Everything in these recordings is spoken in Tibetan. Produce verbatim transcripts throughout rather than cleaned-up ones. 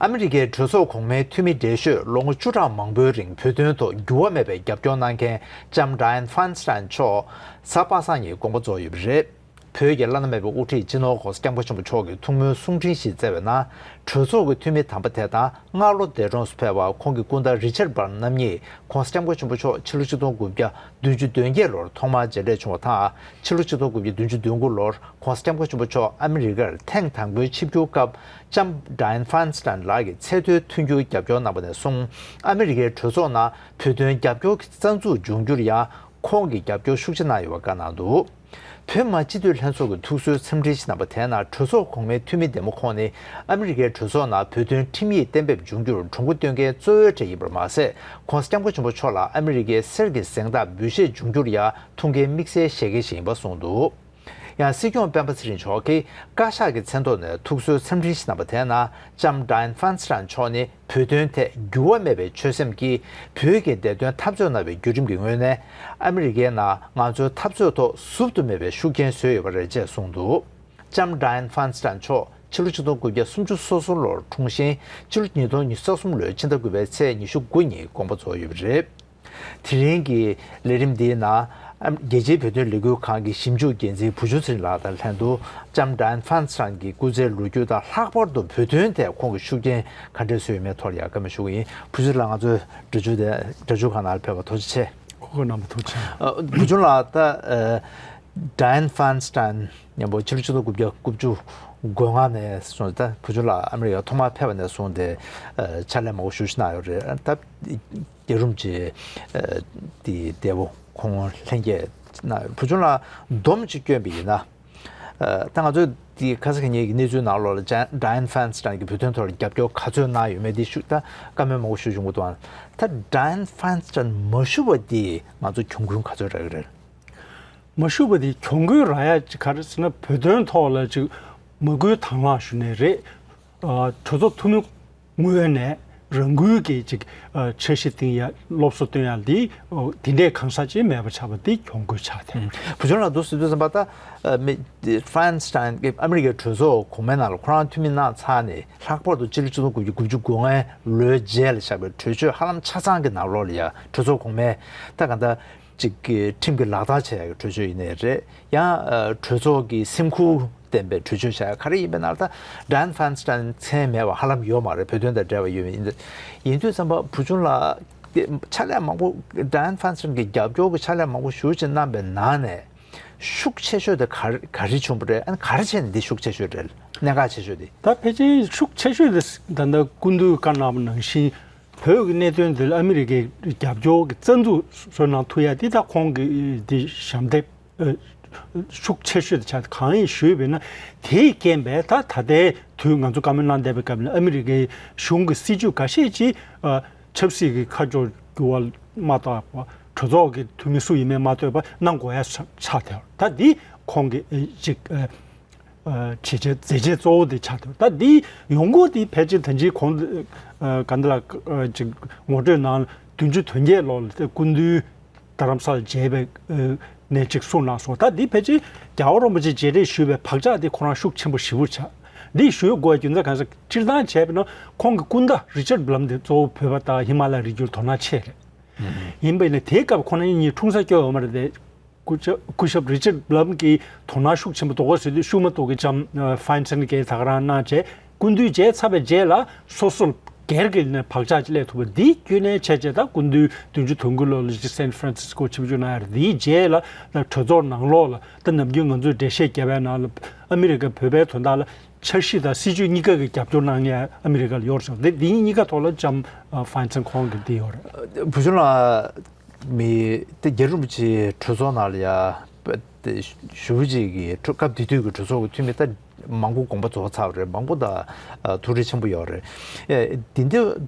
ཨ་མི་རི་ཀའི་གྲོས་ཚོགས་གོང་མའི་འཐུས་མི་བགྲེས་ཤོས་ལོ་ངོ་བཅུ་ཕྲག་མང་པོའི་རིང་བོད་དོན་ཐོག་འགྱུར་བ་མེད་པའི་རྒྱབ་སྐྱོར་གནང་མཁན་ལྕམ་Dianne Feinstein་མཆོག་གཟའ་པ་སངས་ཉིན་དགོངས་པ་རྫོགས་ཡོད་པ་རེད། བོད་ཀྱི་བླ་ན་མེད་པའི་དབུ་ཁྲིད་སྤྱི་ནོར་༧གོང་ས་༧སྐྱབས་མགོན་ཆེན་པོ་མཆོག་གིས་ཐུགས་སྨོན་གསུང་འཕྲིན་ཞིག་བསྩལ་བའི་ནང་། གྲོས་ཚོགས་ཀྱི་འཐུས་མི་དམ་པ་དེ་དང་སྔ་ལོ་འདས་གྲོངས་སུ་ཕེབས་པ་ཁོང་གི་སྐུ་ཟླ་Richard Burr་རྣམ་གཉིས་༧གོང་ས་༧སྐྱབས་མགོན་ཆེན་པོ་མཆོག་ཕྱི་ལོ་ཆིག་སྟོང་དགུ་བརྒྱ་བདུན་ཅུ་དོན་བརྒྱད་ལོར་ཐོག་མར་མཇལ་འཕྲད་བྱུང་བ་དང་། ཕྱི་ལོ་ཆིག་སྟོང་དགུ་བརྒྱ་བདུན་ཅུ་དོན་དགུ་ལོར་༧གོང་ས་༧སྐྱབས་མགོན་ཆེན་པོ་མཆོག་ཨ་མི་རི་ཀར་ཐེངས་དང་པོའི་ཆིབས་བསྒྱུར་སྐབས་ལྕམ་Dianne Feinstein་ལགས་ཀྱིས་ཚད་མཐོའི་མཐུན་འགྱུར་རྒྱབ་སྐྱོར་གནང་པ་ནས་བཟུང་ཨ་མི་རི་ཀའི་གྲོས་ཚོགས་ནང་བོད་དོན་རྒྱབ་སྐྱོར་གྱི་རྩ་འཛུགས་འབྱུང་འགྱུར་ཡང་ཁོང་གིས་རྒྱབ་སྐྱོར་ཤུགས་ཆེ་གནང་ཡོད་པ་བཀའ་གནང་འདུག་བོད་མི་མང་སྤྱི་འཐུས་ལྷན་ཚོགས་ཀྱི་ཐུགས་གསོའི་འཚམས་འཕྲིན་ཞིག་གནང་པ་དེའི་ནང་གྲོས་ཚོགས་གོང་མའི་འཐུས་མི་འདེམས་མ་ཁོང་ནི་ཨ་མི་རི་ཀའི་གྲོས་ཚོགས་ནང་བོད་དོན་ཁྲིམས་ཡིག་གཏན་འབེབས་འབྱུང་རྒྱུར་གྲོས་འགོ་འདོན་མཁན་གཙོ་བོའི་གྲས་ཡིན་པར་མ་ཟད། ༸གོང་ས་༸སྐྱབས་མགོན་ཆེན་པོ་མཆོག་ལ་ཨ་མི་རི་ཀའི་གསེར་གྱི་གཟེངས་རྟགས་འབུལ་བཞེས་འབྱུང་རྒྱུར་ཡང་ཐུགས་འགན་དམིགས་བསལ་བཞེས་མཁན་ཞིག་ཡིན་པ་གསུངས་འདུག་ཡང་སྲིད་སྐྱོང་སྤེན་པ་ཚེ་རིང་མཆོག་གིས་བཀའ་ཤག་གི་མཚན་ཐོག་ནས་ཐུགས་གསོའི་འཚམས་འཕྲིན་ཞིག་གནང་པ་དེའི་ནང་ལྕམ་Dianne Feinstein་མཆོག་ནི། བོད་དོན་ཐད་འགྱུར་བ་མེད་པའི་ཆོད་སེམས་ཀྱིས་བོད་ཀྱི་བདེ་དོན་འཐབ་རྩོད་གནང་བའི་བརྒྱུད་རིམ་གྱི་ངོས་ནས་ཨ་མི་རི་ཀའི་ནང་ང་ཚོའི་འཐབ་རྩོད་ཐོག་ཟུར་དུ་མེད་པའི་ཤུགས་རྐྱེན་བཟོས་ཡོད་པ་རེད་ཅེས་གསུངས་འདུག་ལྕམ་Dianne Feinstein་མཆོག་ཕྱི་ལོ་ཆིག་སྟོང་དགུ་བརྒྱ་སུམ་ཅུ་སོ་གསུམ་ལོར་འཁྲུངས་ཤིང་ཕྱི་ལོ་ཉིས་སྟོང་ཉི་ཤུ་རྩ་གསུམ་ལོའི་ཕྱི་ཟླ་དགུ་པའི་ཚེས་ཉི་ཤུ་དགུ་ཉིན་དགོངས་པ་རྫོགས་ཡོད་པ་རེད། དེ་རིང་གི་ལས་རིམ་འདིའི་ནང་ཨམ་རྒྱལ་སྤྱིའི་བོད་དོན་ལས་འགུལ་ཁང་གི་ཞིབ་འཇུག་འགན་འཛིན་བུ་ཆུང་ཚེ་རིང་ལགས་དང་ལྷན་དུ་ལྕམ་Dianne Feinstein་གྱི་སྐུ་ཚེའི་ལོ་རྒྱུས་དང་ལྷག་པར་དུ་བོད་དོན་ཐད་ཁོང་གི་ཤུགས་རྐྱེན་ག་འདྲས་བཟོས་ཡོད་མེད་ཐོག་ལ་ཡང་བཀའ་མོལ་ཞུ་གི་ཡིན། བུ་ཆུང་ལགས་ང་ཚོའི་སྒྲ་འཇུག་དེ་སྒྲ་འཇུག་ཁང་ནང་ལ་ཕེབས་པར་ཐུགས་རྗེ་ཆེ། ཁོ་ཁོ་རྣམ་པ་ཐུགས་རྗེ་ཆེ། ཨ་བུ་ཆུང་ལགས་ད་ཨ་Dianne Feinstein་མཉམ་པོ་ཕྱི་ལོ་ཆིག་སྟོང་དགུ་བརྒྱ་དགུ་བཅུ་གོ་ལྔ་ནས་བཟུང་ད་བུ་ཆུང་ལགས་ཨ་མི་རི་ཀར་ཐོག་མར་ཕེབས་པ་ནས་བཟུང་སྟེ་ཨ་ཕྱག་ལས་མང་པོ་ཞེ་པོ་ཅིག་གནང་ཡོད་རེད། ད་རྒྱལ་རུམ་གྱི་ཨ་དེ་འདས་པོ་ཁོང་ལྷན་རྒྱས་གནང་ཡོད། བུ་ཆུང་ལགས་སྡོམ་ཅིག་བསྐྱོན་པ་ཡིན་ན། ཨ་ད་ང་ཚོས་དེ་ཁ་སང་ཉིན་གྱི་གནས་ཚུལ་ནང་ལོགས་ལ་Dianne Feinstein་གྱིས་བོད་དོན་ཐོག་ལ་རྒྱབ་སྐྱོར་ག་ཚོད་གནང་ཡོད་མེད་དེ་ཞུ་ད་བཀའ་མོལ་མང་པོ་ཞུ་བྱུང་གི་འདུག་ད་Dianne Feinstein་མ་ཞུ་བ་དེ་ང་ཚོ་གྱོང་གུན་ག་ཚོད་རག་གི་རེད། མ་ཞུ་བ་དེ་གྱོང་གུན་རག་ཡ་ཅིག་ག་རེ་ཟེར་ན་བོད་དོན་ཐོག་ལ་ཅིག་མ་སྐུལ་དང་བླངས་ཞུ་ནས་རེད། ཨ་གྲོས་ཚོགས་འཐུས་མི་ངོས་ནས་རང་འགུལ་གྱིས་ཅིག་ཨ་འཆར་གཞི་བཏིང་ཡ་སློབ་གསོ་སྟོན་ཡ་འདི་ཨ་དེ་འདྲའི་གང་ཟག་ཅིག་མེད་པ་ཆགས་པ་འདི་གྱོང་གུན་ཆགས་ཐལ། བུ་ཆུང་ལགས་འདུག་ཟེར་དུས་ཙམ་པ་ད་ཨ་མི་Feinstein་གྱིས་ཨ་མི་རི་ཀའི་གྲོས་ཚོགས་གོང་མའི་ནང་ལ་ཁོ་རང་འཐུས་མི་གནང་ཚར་ནས་ལྷག་པར་དུ་ཕྱི་ལོ་ཆིག་སྟོང་དགུ་བརྒྱ་དགུ་བཅུ་གོ་ལྔའི་ལོའི་རྗེས་ལ་བཞག་པའི་གྲོས་ཆོད་ཧ་ལམ་ཆ་ཚང་གི་ནང་ལོགས་ལ་ཡ་གྲོས་ཚོགས་གོང་མའི་ད་ག་འདྲ། གཅིག་གི་ཁྲིམས་ཀྱི་ལག་བསྟར་བྱེད་ཡག་གི་གྲོས་ཆོད་ཡིན་ནའི་རེད། ཡང་ཨ་གྲོས་ཚོགས་ཀྱི་སེམས་ཁུར་ལྡན་པའི་གྲོས་ཆོད་བྱ་ཡག་ག་རེ་ཡིན་པའི་ནང་ལ་ད་Dianne Feinstein་མཚན་མེད་པ་ཧ་ལམ་ཡོད་མ་རེད། བོད་དོན་དང་འབྲེལ་བ་ཡོད་མེད་ཡིན་ད་ཡིན་དུས་ཙམ་པ་བུ་ཆུང་ལགས་དེ་ཕྱག་ལས་མང་པོ་Dianne Feinstein་གྱི་རྒྱབ་སྐྱོར་གྱི་ཕྱག་ལས་མང་པོ་ཞེ་པོ་ཅིག་གནང་པའི་ནང་ནས་ཤུགས་ཆེ་ཤོས་དེ་ག་རེ་ག་རེ་བྱུང་བ་རེད། ཨ་ནི་ག་རེ་བྱས་ནས་འདི་ཤུགས་ཆེ་ཤོས་རེད། གནད་འགག་ཆེ་ཤོས་དེ། ད་ཕལ་ཆེར་ཤུགས་ཆེ་ཤོས་དེ་ད་ལྟ་སྐུ་མདུན་བཀའ་གནང་བ་ནང་བཞིན། བོད་ཀྱི་གནད་དོན་འདིར་ཨ་མི་རི་ཀའི་རྒྱབ་སྐྱོར་གྱི་རྩ་འཛུགས་བཟོ་གནང་ཐུབ་ཡ་འདི་ད་ཁོང་གི་འདི་ཞབས་འདེགས་ཨ་ཤུགས་ཆེ་ཤོས་དེ་ཆགས་ཏེ། གང་ཡིན་ཞུས་པས་ན་དེའི་རྐྱེན་པས་ད་ད་ལྟའི་དུས་ང་ཚོ་བཀའ་མོལ་གནང་བསྡད་པའི་སྐབས་ལ་ཨ་མི་རི་ཀའི་གཞུང་གི་སྲིད་ཇུས་འགའ་ཤས་ཀྱིས་ཨ་ཆབ་སྲིད་ཀྱི་ཁ་ཕྱོགས་འགྱུར་བ་མ་བཏང་བ། གྲོས་ཚོགས་ཀྱི་འཐུས་མི་སུ་ཡིན་མིན་མ་ལྟོས་པར་གནང་དགོས་ཡ་ཆགས་ཏེ། ད་འདི་ཁོང་གི་ཨ་ཅིག་ཨ། བྱས་རྗེས་མཛད་རྗེས་གཙོ་བོ་དེ་ཆགས་འདུག་ད་འདི་ཡོང་སྒོ་དེ་ཕལ་ཆེར་ད་ཅིག་གོང་ག་འདི་ལ་ཅིག་ངོ་སྤྲོད་ནང་བདུན་ཅུ་དོན་བརྒྱད་ལོ་ལ་སྐུ་མདུན་རྡ་རམ་ས་ལ་མཇལ་བའི་ནས་ཅིག་གསུངས་གནང་སོང་། ད་འདི་ཕལ་ཆེར་རྒྱལ་བ་རིན་པོ་ཆེ་མཇལ་འཕྲད་ཞུས་པའི་བག་ཆགས་དེ་ཁོ་རང་ཤུགས་ཆེན་པོ་ཞེ་པོ་ཆགས། འདི་ཞུ་དགོས་རྒྱུ་མཚན་གང་ཟེར་སྤྱིར་བཏང་བྱས་པ་ན་ཁོང་གི་སྐུ་ཟླ་རི་ཅར་བྷ་ལམ་དེ་གཙོ་བོ་བོད་པ་དང་ཧི་མ་ལ་ཡའི་རི་རྒྱུད་དོ་སྣང་ཆེ་རེད། ཡིན་པ་ཡིན་ན་དེའི་སྐབས་ཁོ་རང་གཉིས་འཁྲུངས་ས་སྐྱོ་ཡོད་མ་རེད་དེ། སྐུ་ཞབས་སྐུ་ཞབས་རི་ཅར་བྷ་ལམ་གྱིས་དོ་སྣང་ཤུགས་ཆེན་པོ་འདུག་གོ་ཟེར་དུས་ཤུགས་མ་གཏོགས་ཀྱི་ལྕམ་ཕའིན་སན་གྱིས་ད་ག་རང་གནང་བྱས། སྐུ་མདུན་མཇལ་ཚར་བའི་རྗེས་ལ་སོ་སོར་སྒེར་གྱི་ནས་བག་ཆགས་ཅིག་སླེབས་ཐུབ་པ་འདིའི་བརྒྱུད་ནས་བྱས་བྱས། ད་སྐུ་མདུན་བདུན་ཅུ་དོན་དགུ་ལོ་ལ་ཅིག་སན་ཧྥ་རན་སིས་ཀོ་ཆིབས་བསྒྱུར་གནང་ཡ་རེད། འདིའི་རྗེས་ལ་ད་གྲོས་ཚོགས་ནང་ལོགས་ལ་ད་ནམ་རྒྱུན་ང་ཚོས་འགྲེལ་བཤད་བརྒྱབ་པའི་ནང་ལ་ཨ་མི་རི་ཀ་བོད་པའི་དོན་དག་ལ་འཆར་གཞི་དང་སྲིད་ཇུས་གཉིས་ཀ་གི་རྒྱབ་སྐྱོར་གནང་མཁན་ཨ་མི་རི་ཀ་ལ་ཡོད་རེད་ཟེར། འདི་འདི་གཉིས་ཀ་ཐོག་ལ་ལྕམ་ཕའིན་སན་ཁོང་གི་འདི་ཡོད་རེད། བུ་ཆུང་ལགས། མི་དེ་རྒྱལ་རིན་པོ་ཆེའི་གྲོས་ཚོགས་ནང་ལ་ཡ་དེ་ཞུ་བྱེད་ཀྱི་གྲོས་སྐབས་དེ་དུས་ཀྱི་གྲོས་ཚོགས་ཀྱི་འཐུས་མི་ད་མང་པོ་དགོངས་པ་རྫོགས་ཚར་བ་རེད། མང་པོ་ད་ཐུགས་རེ་ཆེན་པོ་ཡོད་རེད། ཨེ་དེ་འདི་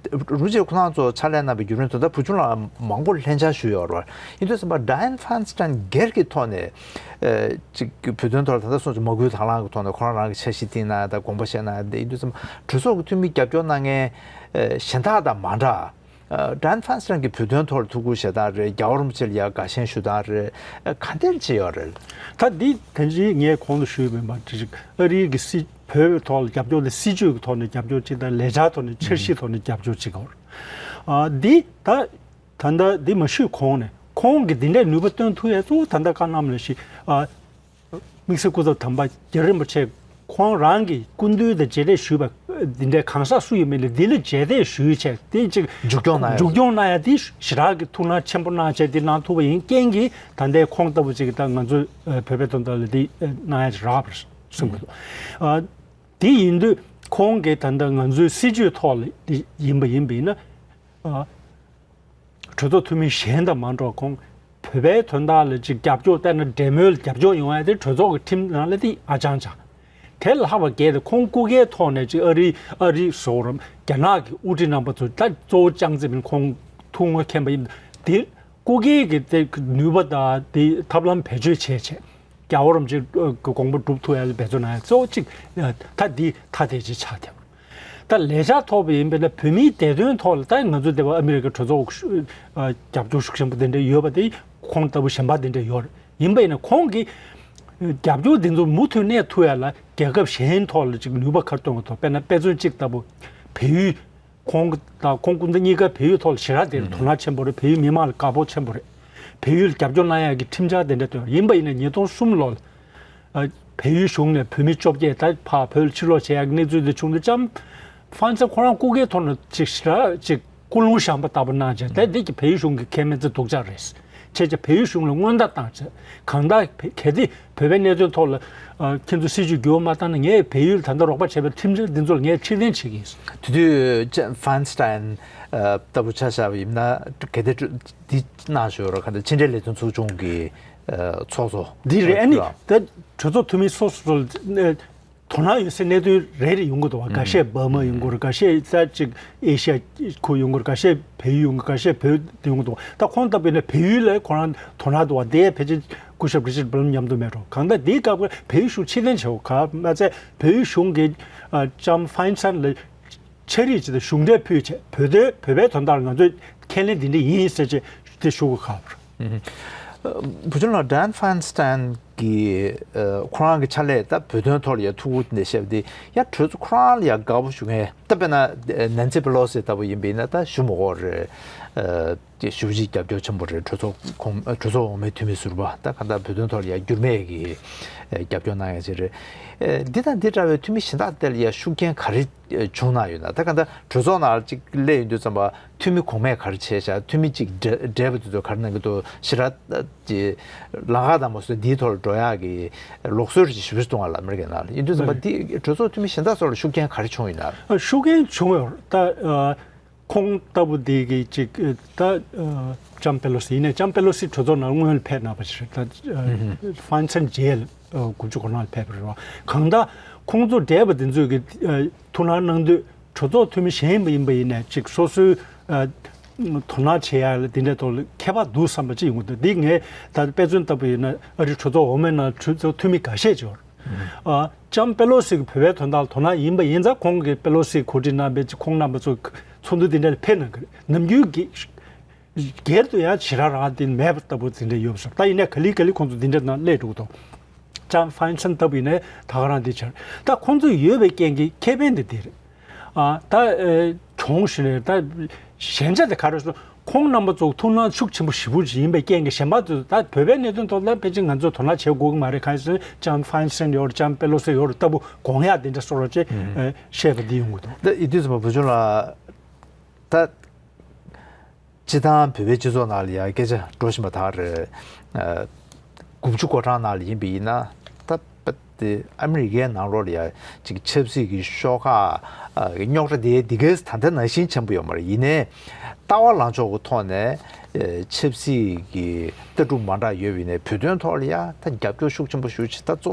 རུ་ཆེ་ཁོ་རང་ཚོ་ཕྱག་ལས་གནང་བའི་བརྒྱུད་རིམ་དུ་ད་བུ་ཆུང་ལ་མང་པོ་ལྷན་བཅར་ཞུས་ཡོད་རེད། ཡིན་དུས་ཙམ་པ་ཌ་ཡན་ཧྥན་སི་ཏན་སྒེར་གྱི་ཐོག་ནས་ཨེ་ཅིག་བོད་དོན་ཐོག་ལ་ད་ལྟ་སོང་ཙང་མ་བསྐུལ་དང་བླངས་ཀྱི་ཐོག་ནས་ཁོ་རང་རང་གི་འཆར་གཞི་བཏིང་གནང་ཡ་ད་དགོངས་པ་བཞེས་གནང་ཡ་དེ་ཡིན་དུས་ཙམ་པ་གྲོས་ཚོགས་ཀྱི་འཐུས་མི་རྒྱབ་སྐྱོར་གནང་མཁན་ཨེ་གཞན་དག་དང་མ་འདྲ། ཨ། ཌན་ཧྥན་སི་ཊན་གྱི་བོད་དོན་ཐོག་ལ་ཐུགས་ཁུར་བཞེས་སྟངས་རེད། རྒྱལ་བ་རིན་པོ་ཆེ་ལ་ཡ་དགའ་ཞེན་ཞུ་སྟངས་རེད། ཨ། ག་འདྲ་བྱས་ཡོད་རེད། ད་འདི་ད་ཅི་ངས་གོང་དུ་ཞུས་པ་ཡིན་པ་ཅིག་ཅིག་ཨ་རིའི་གི་སྲིད་བོད་ཐོག་ལ་རྒྱབ་སྐྱོར་དེ་སྲིད་ཇུས་ཀྱི་ཐོག་ནས་རྒྱབ་སྐྱོར་ཅིག་དང་ལས་འཆར་ཐོག་ནས་འཆར་གཞིའི་ཐོག་ནས་རྒྱབ་སྐྱོར་ཅིག་གོ། ཨ། འདི་ད་ད་ལྟ་འདི་མ་ཞུས་གོང་ནས་ཁོང་གིས་འདི་འདྲའི་ནུས་པ་བཏོན་ཐུབ་ཡས་གཙོ་བོ་ད་ལྟ་བཀའ་གནང་ལ་ཞིག་ཨ། དམིགས་བསལ་སྐུ་ཚབ་དམ་པ་རྒྱལ་བ་རིན་པོ་ཆེ་ཁོང་རང་གིས་སྐུ་མདུན་དང་མཇལ་འཕྲད་ཞུས་པ་འདི་འདྲའི་གང་ཟག་སུ་ཡིན་མིན་ལ་འདི་ལ་མཇལ་འཕྲད་ཞུས་བྱས་དེ་ཅིག་མཇུག་སྐྱོང་གནང་ཡ་མཇུག་སྐྱོང་གནང་ཡ་དེ་ཞེ་དྲག་གི་ཐུགས་སྣང་ཆེན་པོ་གནང་བྱས་འདི་གནང་ཐུབ་པ་ཡིན་རྐྱེན་གྱིས་ད་ལྟའི་ཁོང་ལྟ་བུ་ཅིག་ད་ང་ཚོའི་བོད་པའི་དོན་དག་ལ་འདི་གནང་ཡ་ཅིག་རག་པར་གསུང་གི་འདུག་ཨ། དེ་ཡིན་དུས་ཁོང་གིས་ད་ལྟ་ང་ཚོའི་སྲིད་ཇུས་ཐོག་ལ་ཡིན་པ་ཡིན་པ་ཡིན་ན། ཨ། གྲོས་ཚོགས་འཐུས་མི་གཞན་དང་མ་འགྲོགས་གོང་བོད་པའི་དོན་དག་ལ་ཅིག་རྒྱབ་སྐྱོར་བལྟས་ན་འབྲེལ་མོལ་རྒྱབ་སྐྱོར་ཡོང་ཡ་དེ་གྲོས་ཚོགས་ཀྱི་ཁྲིམས་ནང་ལ་དེ་ཨ་ཅང་ཅང་། དེ་ལྷག་པ་གལ་ཏེ་ཁོང་སྐུ་སྒེར་ཐོག་ནས་ཅིག་ཨ་རི་ཨ་རི་བཟོ་རམ་རྒྱ་ནག་གི་དབུ་ཁྲིད་རྣམ་པ་ཚོ་ད་གཙོ་བོ་ཅང་ཙེ་མིན་ཁོང་ཐུགས་མངའ་མཁྱེན་པ་ཡིན་དེ་སྐུ་སྒེར་གྱི་དེ་ནུས་པ་དང་དེ་ཐབས་ལམ་བེད་སྤྱོད་བྱས་བྱས། རྒྱལ་བ་རིན་པོ་ཆེ་གི་དགོངས་པ་སྒྲུབ་ཐུབ་ཡ་ལ་འབད་བརྩོན་གནང་ཡ་གཙོ་བོ་གཅིག་ད་འདི་ཐ་དད་ཅིག་ཆགས་ཐེབས། ད་ལས་འཆར་ཐོག་པ་ཡིན་པས་ན་བོད་མིའི་བདེ་དོན་ཐོག་ལ་ད་ང་ཚོ་འདི་པ་ཨ་མི་རི་ཀ་གྲོས་ཚོགས་ཤུ་ཨ་རྒྱབ་སྐྱོར་ཤུགས་ཆེན་པོ་དེ་འདྲ་ཡོད་པ་དེ་ཁོང་ལྟ་བུ་གཞན་པ་དེ་འདྲ་ཡོད་རེད། ཡིན་པ་ཡིན་ན་ཁོང་གིས་རྒྱབ་སྐྱོར་འདི་ཚོ་མུ་མཐུད་གནས་ཐུབ་ཡ་ལ་རྒྱལ་ཁབ་གཞན་ཐོག་ལ་ཅིག་ནུས་པ་ག་རེ་བཏོན་གི་ཐོག་དཔེར་ན་དཔེ་མཚོན་གཅིག་ལྟ་བུ་བལ་ཡུལ། ཁོང་དང་ཁོང་སྐུ་ཟླ་གཉིས་ཀ་བལ་ཡུལ་ཐོག་ལ་ཞེ་དྲག་དེར་དོ་སྣང་ཆེན་པོ་རེད། བལ་ཡུལ་མི་མང་ལ་དགའ་པོ་ཆེན་པོ་རེད། བལ་ཡུལ་རྒྱབ་སྐྱོར་གནང་ཡག་གི་ཁྲིམས་འཆར་དེ་འདྲ་བཏོན་ཡིན་པ་ཡིན་ན་ཉིས་སྟོང་གསུམ་ལོ་ལ་ཨ་བལ་ཡུལ་གཞུང་ནས་བོད་མི་བཅོ་བརྒྱད་ད་ཕར་བོད་ལ་ཕྱིར་ལོག་བྱེད་ཡག་གི་གནས་ཚུལ་དེ་བྱུང་དུས་ལྕམ་ཧྥན་སན་ཁོ་རང་སྐུ་སྒེར་ཐོག་ནས་ཅིག་ཞེ་དྲག་ཅིག་སྐུ་རླུང་བཞེངས་པ་ལྟ་བུ་གནང་བྱས་ད་འདི་གི་བལ་ཡུལ་གཞུང་གི་ཁས་མེད་ཚེ་སྡུག་ཅག་རེད། བྱས་ཙང་བལ་ཡུལ་གཞུང་ལ་སྔོན་བརྡ་བཏང་བྱས་གང་ལྟར་གལ་ཏེ་བོད་པའི་གནད་དོན་ཐོག་ལ་ཨ་ཁྱེད་ཚོ་སྲིད་ཇུས་འགྱུར་བ་མ་བཏང་ན་ངས་བལ་ཡུལ་ད་ལྟ་རོགས་པ་བྱས་པའི་ཁྲིམས་འཆར་འདི་ཚོ་ལ་ངས་ཕྱིར་འཐེན་བྱེད་ཀྱི་ཡིན། དེ་དུས་ལྕམ་ཧྥན་སི་ཏན་ཨ་ལྟ་བུ་ཆ་བཞག་པ་ཡིན་ན་གལ་ཏེ་འདི་གནང་ཞོར་ག་འདི་ཕྱི་འབྲེལ་ལས་དོན་ཚོགས་ཆུང་གི་ཨ་ཚོགས་གཙོ་འདི་རེད། ཨ་ནི་ལ་ད་གྲོས་ཚོགས་འཐུས་མི་སོ་སོ་ལ་དོ་སྣང་ཡོད་སའི་གནད་དོན་རེ་རེ་ཡོང་གི་འདུག་བ། འགའ་ཤས་འབར་མ་ཡོང་གི་རེད། འགའ་ཤས་ས་ཅིག་ཨེ་ཤ་ཡ་ཁུལ་ཡོང་གི་རེད། འགའ་ཤས་བལ་ཡུལ་ཡོང་གི་འགའ་ཤས་བོད་དེ་ཡོང་གི་འདུག་ད་ཁོང་ལྟ་བུ་ཡིན་ན་བལ་ཡུལ་ལ་ཁོ་རང་དོ་སྣང་འདུག་བ། དེ་ཕལ་ཆེར་སྐུ་ཞབས་རི་ཅར་བྷི་ལམ་མཉམ་དུ་མེད་འགྲོ། གང་ལྟར་དེའི་སྐབས་བལ་ཡུལ་གཞུང་ཕྱིར་འཐེན་བྱེད་དགོས་ག་མ་ཚད་བལ་ཡུལ་གཞུང་གིས་ལྕམ་ཧྥན་སན་ལ་ཕྱག་བྲིས་ཅིག་དང་གཞུང་འབྲེལ་ཕུལ་བྱས་བོད་དོན་བོད་པའི་དོན་དག་ལ་ང་ཚོས་ཁས་ལེན་འདི་འདྲ་ཡིན་ཟེར་བྱས་དེ་ཞུ་དགོས་ག་བར། བུ་ཆུང་ལགས། ཌན་ཧྥན་སི་ཏན་གྱིས་ཁོ་རང་གི་ཕྱག་ལས་ད་བོད་དོན་ཐོག་ལ་ཡ་ཐུགས་ཁུར་འདི་བཞེས་པ་འདི་ཡ་གྲོས་ཚོགས་ཁོ་རང་ལ་ཡ་དགའ་པོ་ཞུ་མཁན་ད་དཔེར་ན་ནན་སི་པེ་ལོ་སི་ལྟ་བུ་ཡིན་པ་ཡིན་ན་ད་ཞུ་མི་དགོས་རེད། ཨ་ཞུ་ཅིག་རྒྱབ་སྐྱོར་ཆེན་པོ་རེད། གྲོས་ཚོགས་གོང་གྲོས་ཚོགས་འོག་མའི་འཐུས་མི་ཟུར་པ་ད་ག་ད་བོད་དོན་ཐོག་ལ་ཡ་འགྱུར་མེད་ཀྱི་རྒྱབ་སྐྱོར་གནང་ཡ་ཅིག་རེད། འདི་དང་འདི་འདྲ་བའི་འཐུས་མི་གཞན་དག་དེ་ལ་ཡ་ཤུགས་རྐྱེན་ག་རེ་བྱུང་གནང་ཡོད་ན། ད་ག་ད་གྲོས་ཚོགས་ནང་ལ་ཅིག་སླེབས་ཡོང་དུས་ཙམ་པ་འཐུས་མི་གོང་མས་ག་རེ་བྱས་ཤག་འཐུས་མི་གཅིག་བགྲེས་བགྲེས་པ་དེ་ཚོ་ག་རེ་གནང་གི་འདུག་ཞེ་དྲག་ཅིག་ལམ་ཁ་དང་མ་སོ་འདིའི་ཐོག་ལ་འགྲོ་ཡག་གི་ལུགས་སྲོལ་ཅིག་ཞེ་པོ་ཅིག་གཏོང་བ་ལ་ཨ་མི་རི་ཀའི་ནང་ལ་ཡིན་དུས་ཙམ་པ་འདི་གྲོས་ཚོགས་འཐུས་མི་གཞན་དག་ཚོ་ལ་ཤུགས་རྐྱེན་ག་རེ་བྱུང་ཡོད་ན། ཤུགས་རྐྱེན་བྱུང་ཡོད་ད། ཁོང་ལྟ་བུ་དེ་གི་ཅིག་ད་ལྕམ་པེ་ལོ་སི་ཡིན་ནའི་ལྕམ་པེ་ལོ་སི་གྲོས་ཚོགས་ནང་སྔོན་ལ་ཕེབས་གནང་བ་ཞིག་རེད། ད་ཧྥན་སན་རྗེས་ལ་དགུ་བཅུ་གོ་ལྔ་ལ་ཕེབས་པ་རེད་བ། གང་ལྟར་ཁོང་ཚོ་བགྲེས་པ་དེ་ཚོས་གི་ཐུགས་སྣང་གནང་དུས་གྲོས་ཚོགས་འཐུས་མི་གཞན་ཡིན་པ་ཡིན་ནའི་ཅིག་སོ་སོའི་དོ་སྣང་བྱེད་ཡ་ལ་དེ་འདྲའི་ཐོག་ལ་ཁྱད་པར་འདུག་བསམ་པ་ཅིག་ཡོང་གི་འདུག་འདི་ངས་ད་དཔེ་མཚོན་ལྟ་བུ་ཡིན་ན་ཨ་རི་གྲོས་ཚོགས་འོག་མའི་ནང་གྲོས་ཚོགས་འཐུས་མི་འགའ་ཤས་ཅིག་ཡོད་རེད། ཨ་ལྕམ་པེ་ལོ་སི་གིས་བོད་པའི་དོན་དག་ལ་དོ་སྣང་ཡིན་པ་ཡིན་ཙང་ཁོང་གིས་པེ་ལོ་སི་གོ་སྒྲིག་གནང་བའི་ཁོང་རྣམ་པ་ཚོ་ཚོགས་འདུ་འདི་འདྲ་ལ་ཕེབས་གནང་གི་རེད། ནམ་རྒྱུན་གྱི་སྒེར་དུ་ཡང་ཞེ་དྲག་རང་དེ་མེད་པ་ལྟ་བུ་དེ་འདྲ་ཡོད་པ་སོང་། ད་ཡིན་ནའི་ག་ལེ་ག་ལེ་ཁོང་ཚོ་འདི་འདྲ་ནང་སླེབས་འགྲོ་གི་འདུག་ལྕམ་ཧྥན་སན་ལྟ་བུ་ཡིན་ནའི་ད་ག་རང་འདི་ཆར་ད་ཁོང་ཚོ་ཡོད་པའི་རྐྱེན་གྱིས་ཁེ་ཕན་དེ་འདི་རེད། ཨ་ད་ཨེ་གྱོང་ཞུ་ནས་ད་ཞན་ཆ་དེ་ག་རེ་ཟེར་ན་ཁོང་རྣམ་པ་ཚོ་ཐུགས་སྣང་ཤུགས་ཆེན་པོ་ཞེ་པོ་ཅིག་ཡིན་པའི་རྐྱེན་གྱིས་གཞན་པ་ཚོས་ད་བོད་པའི་གནད་དོན་ཐོག་ལ་ཕལ་ཆེར་ང་ཚོས་དོ་སྣང་བྱེད་དགོས་ཀྱི་མ་རེད། གང་ཡིན་ཟེར་ན་ལྕམ་ཧྥན་སན་ཡོད་རེད། ལྕམ་པེ་ལོ་སི་ཡོད་རེད་ལྟ་བུ་དགོངས་ཡག་དེ་འདྲ་བཟོ་འདྲ་ཅིག་ཨེ་བཤད་པ་འདི་ཡོང་གི་འདུག་ད་ཡིན་དུས་ཙམ་པ་བུ་ཆུང་ལགས། ད། སྤྱིར་བཏང་བོད་པའི་སྤྱི་ཚོགས་ནང་ལ་ཡང་སྐད་ཆ་འགྲོ་བཞིན་པ་དག་རེད། ཨ། དགུ་བཅུ་གོ་གྲངས་ནང་ལ་ཡིན་པ་ཡིན་ན་ད་དཔེ་དེ་ཨ་མི་རི་ཀའི་ནང་ལོགས་ལ་ཡང་ཅིག་ཆབ་སྲིད་ཀྱི་ཤོག་ཁག་ཨ་རྙོག་དྲ་དེ་འདི་གའི་ད་ལྟ་ནང་བཞིན་ཆེན་པོ་ཡོད་མ་རེད། ཡིན་ནའི་ལྟ་བ་ལངས་ཕྱོགས་ཀྱི་ཐོག་ནས་ཨ་ཆབ་སྲིད་ཀྱི་ལྟ་གྲུབ་མ་འདྲ་ཡོད་པ་ཡིན་ནའི་བོད་དོན་ཐོག་ལ་ཡང་ད་རྒྱབ་སྐྱོར་ཤུགས་ཆེན་པོ་ཞུ་ཆེད་ད་གཙོ་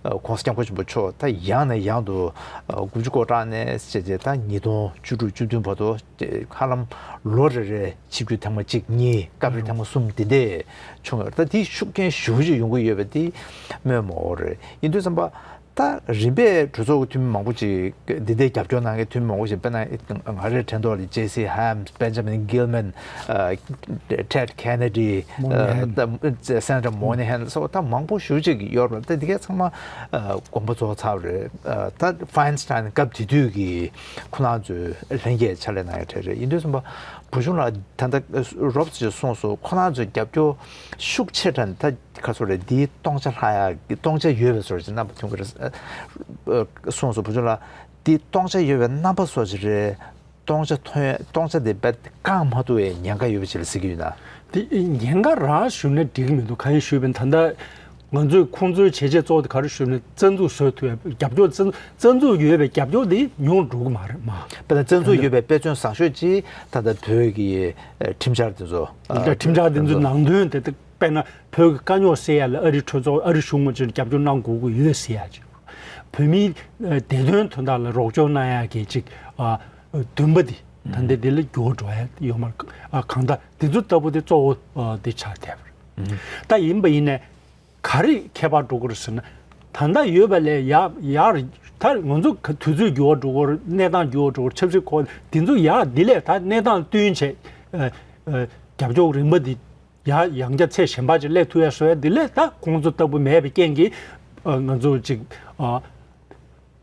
བོ་༸གོང་ས་༸སྐྱབས་མགོན་ཆེན་པོ་མཆོག་ད་ཡང་ནས་ཡང་དུ་ཨ་དགུ་བཅུ་གོ་གྲངས་ནས་བྱས་རྗེས་ད་ཉིས་སྟོང་བཅུ་དྲུག་བཅུ་བདུན་བར་དུ། ཧ་ལམ་ལོ་རེ་རེ་ཆིབས་བསྒྱུར་ཐེངས་མ་གཅིག་གཉིས་སྐབས་རེ་ཐེངས་མ་གསུམ་དེ་འདྲས་བྱུང་ཡོད་རེད། ད་དེའི་ཤུགས་རྐྱེན་ཞེ་པོ་ཅིག་ཡོང་གི་ཡོད་པ་དེ་སྨོས་མ་དགོས་རེད། ཡིན་དུས་ཙམ་པ་ ད་རིམ་པས་གྲོས་ཚོགས་ཀྱི་འཐུས་མི་མང་པོ་ཅིག་འདི་ལྟའི་རྒྱབ་སྐྱོར་གནང་མཁན་འཐུས་མི་མང་པོ་ཞིག་དཔེར་ན་ང་རའི་དྲན་ཐོག་ལ་ཇེ་སི་ཧེམ། སྦེན་ཇ་མིན་གྷིལ་མན། ཨ་ཊེད་ཁེ་ནེ་ཌི། མོ་ནི་ཧན། ཨ་ད་སེ་ནེ་ཊར་མོ་ནི་ཧན་སོགས་ད་མང་པོ་ཞེ་པོ་ཅིག་ཡོད་རེད། ད་འདི་གས་ཚང་མ་ཨ་དགོངས་པ་རྫོགས་ཚར་བ་རེད། ཨ་ད་ཕ་ཡིན་སི་ཊན་སྐབས་དེ་དུས་ཀྱི་ཁོ་རང་ཚོའི་ལྷན་རྒྱས་ཕྱག་ལས་གནང་ཡ་གྲས་རེད། ཡིན་དུས་ཙམ་པ་བུ་ཆུང་ལགས་ད་ལྟ་རོབ་ཙམ་གསུངས་སོང་། ཁོ་རང་ཚོའི་རྒྱབ་སྐྱོར་ཤུགས་ཆེ་དྲགས་ད། ཁ་སོ་རེད། འདིའི་སྟོང་ཆ་ལྷག་ཡག་གི་སྟོང་ཆ་ཡོད་པའི་བཟོ་འདྲ་ཅིག་རྣམ་པ་ཐོན་གྱི་རེད། ཨ་གསུངས་སོང་བུ་ཆུང་ལགས། འདིའི་སྟོང་ཆ་ཡོད་པའི་རྣམ་པ་བཟོ་ཅིག་རེད། སྟོང་ཆ་ཐོན་སྟོང་ཆ་དེ་རྦད་བསྐང་མ་ཐུབ་པའི་ཉེན་ཁ་ཡོད་པ་ཅིག་ལ་གཟིགས་ཀྱི་ཡོད་ན། དེ་ཉེན་ཁ་རང་ཞུ་ན་འགྲིག་གི་མི་འདུག་གང་ཡིན་ཞུས་པ་ཡིན་ན་ད་ལྟ་ང་ཚོས་ཁོང་ཚོའི་བྱས་རྗེས་གཙོ་བོ་དེ་ག་རེ་ཞུས་ན་རྩ་འཛུགས་བཟོ་ཐུབ་ཡ་རྒྱབ་སྐྱོར་རྩ་རྩ་འཛུགས་ཡོད་པའི་རྒྱབ་སྐྱོར་དེ་ཉུང་འགྲོ་གི་མ་རེད་མ། དཔེར་ན་རྩ་འཛུགས་ཡོད་པའི་དཔེ་མཚོན་བཟང་ཤོས་ཅིག་ད་ལྟ་བོད་ཀྱི་ཨ་ཁྲིམས་འཆར་དེ་ཚོ། ཨ་ཁྲིམས་འཆར་དེ་ཚོ་ནང་དོན་དེ་དག་དཔེར་ན་བོད་ཀྱི་དཀའ་རྙོག་སེལ་ཡ་ལ་ཨ་རིའི་གྲོས་ཚོགས་ཨ་རིའི་གཞུང་ངོས་ནས་རྒྱབ་སྐྱོར་གནང་དགོས་ཀྱི་ཡོད་ཟེར་ཡ་ཅིག་བོད་མིའི་ཨ་བདེ་དོན་དོན་དག་ལ་རོགས་སྐྱོར་གནང་ཡ་གི་ཅིག་ཨ་འདུན་པ་འདི་ད་ལྟ་འདི་ལ་འགྱུར་བ་འགྲོ་ཡ་ཡོད་མ་རེད། ཨ་གང་ལྟར་འདི་ཚོ་ལྟ་བུ་དེ་གཙོ་བོ་ཨ་འདི་ཆགས་བསྡད་པ་རེད། ད་ཡིན་པ་ཡིན་ནའི་ག་རེ་ཁྱད་པར་འགྲོ་གི་རེད་ཟེར་ན། ད་ལྟ་ཡོད་པ་ལས་ཡར་ཡར་ད་ང་ཚོ་ག་དུས་ཚོད་འགྱུར་བ་འགྲོ་གི་རེད། གནས་སྟངས་འགྱུར་བ་འགྲོ་གི་རེད། ཆབ་སྲིད་ཁོ་འདི་ཚོ་ཡར་འདི་ལས་ད་གནས་སྟངས་བསྟུན་བྱས་ཨ་ཨ་རྒྱབ་སྐྱོར་རིམ་པ་འདི་ཡར་ཡང་བསྐྱར་ཚད་གཞན་པ་ཅིག་སླེབས་ཐུབ་ཡ་བཟོ་ཡ་འདི་ལས་ད་ཁོང་ཚོ་ལྟ་བུ་མེད་པའི་རྐྱེན་གྱིས་ཨ་ང་ཚོ་ཅིག་ཨ་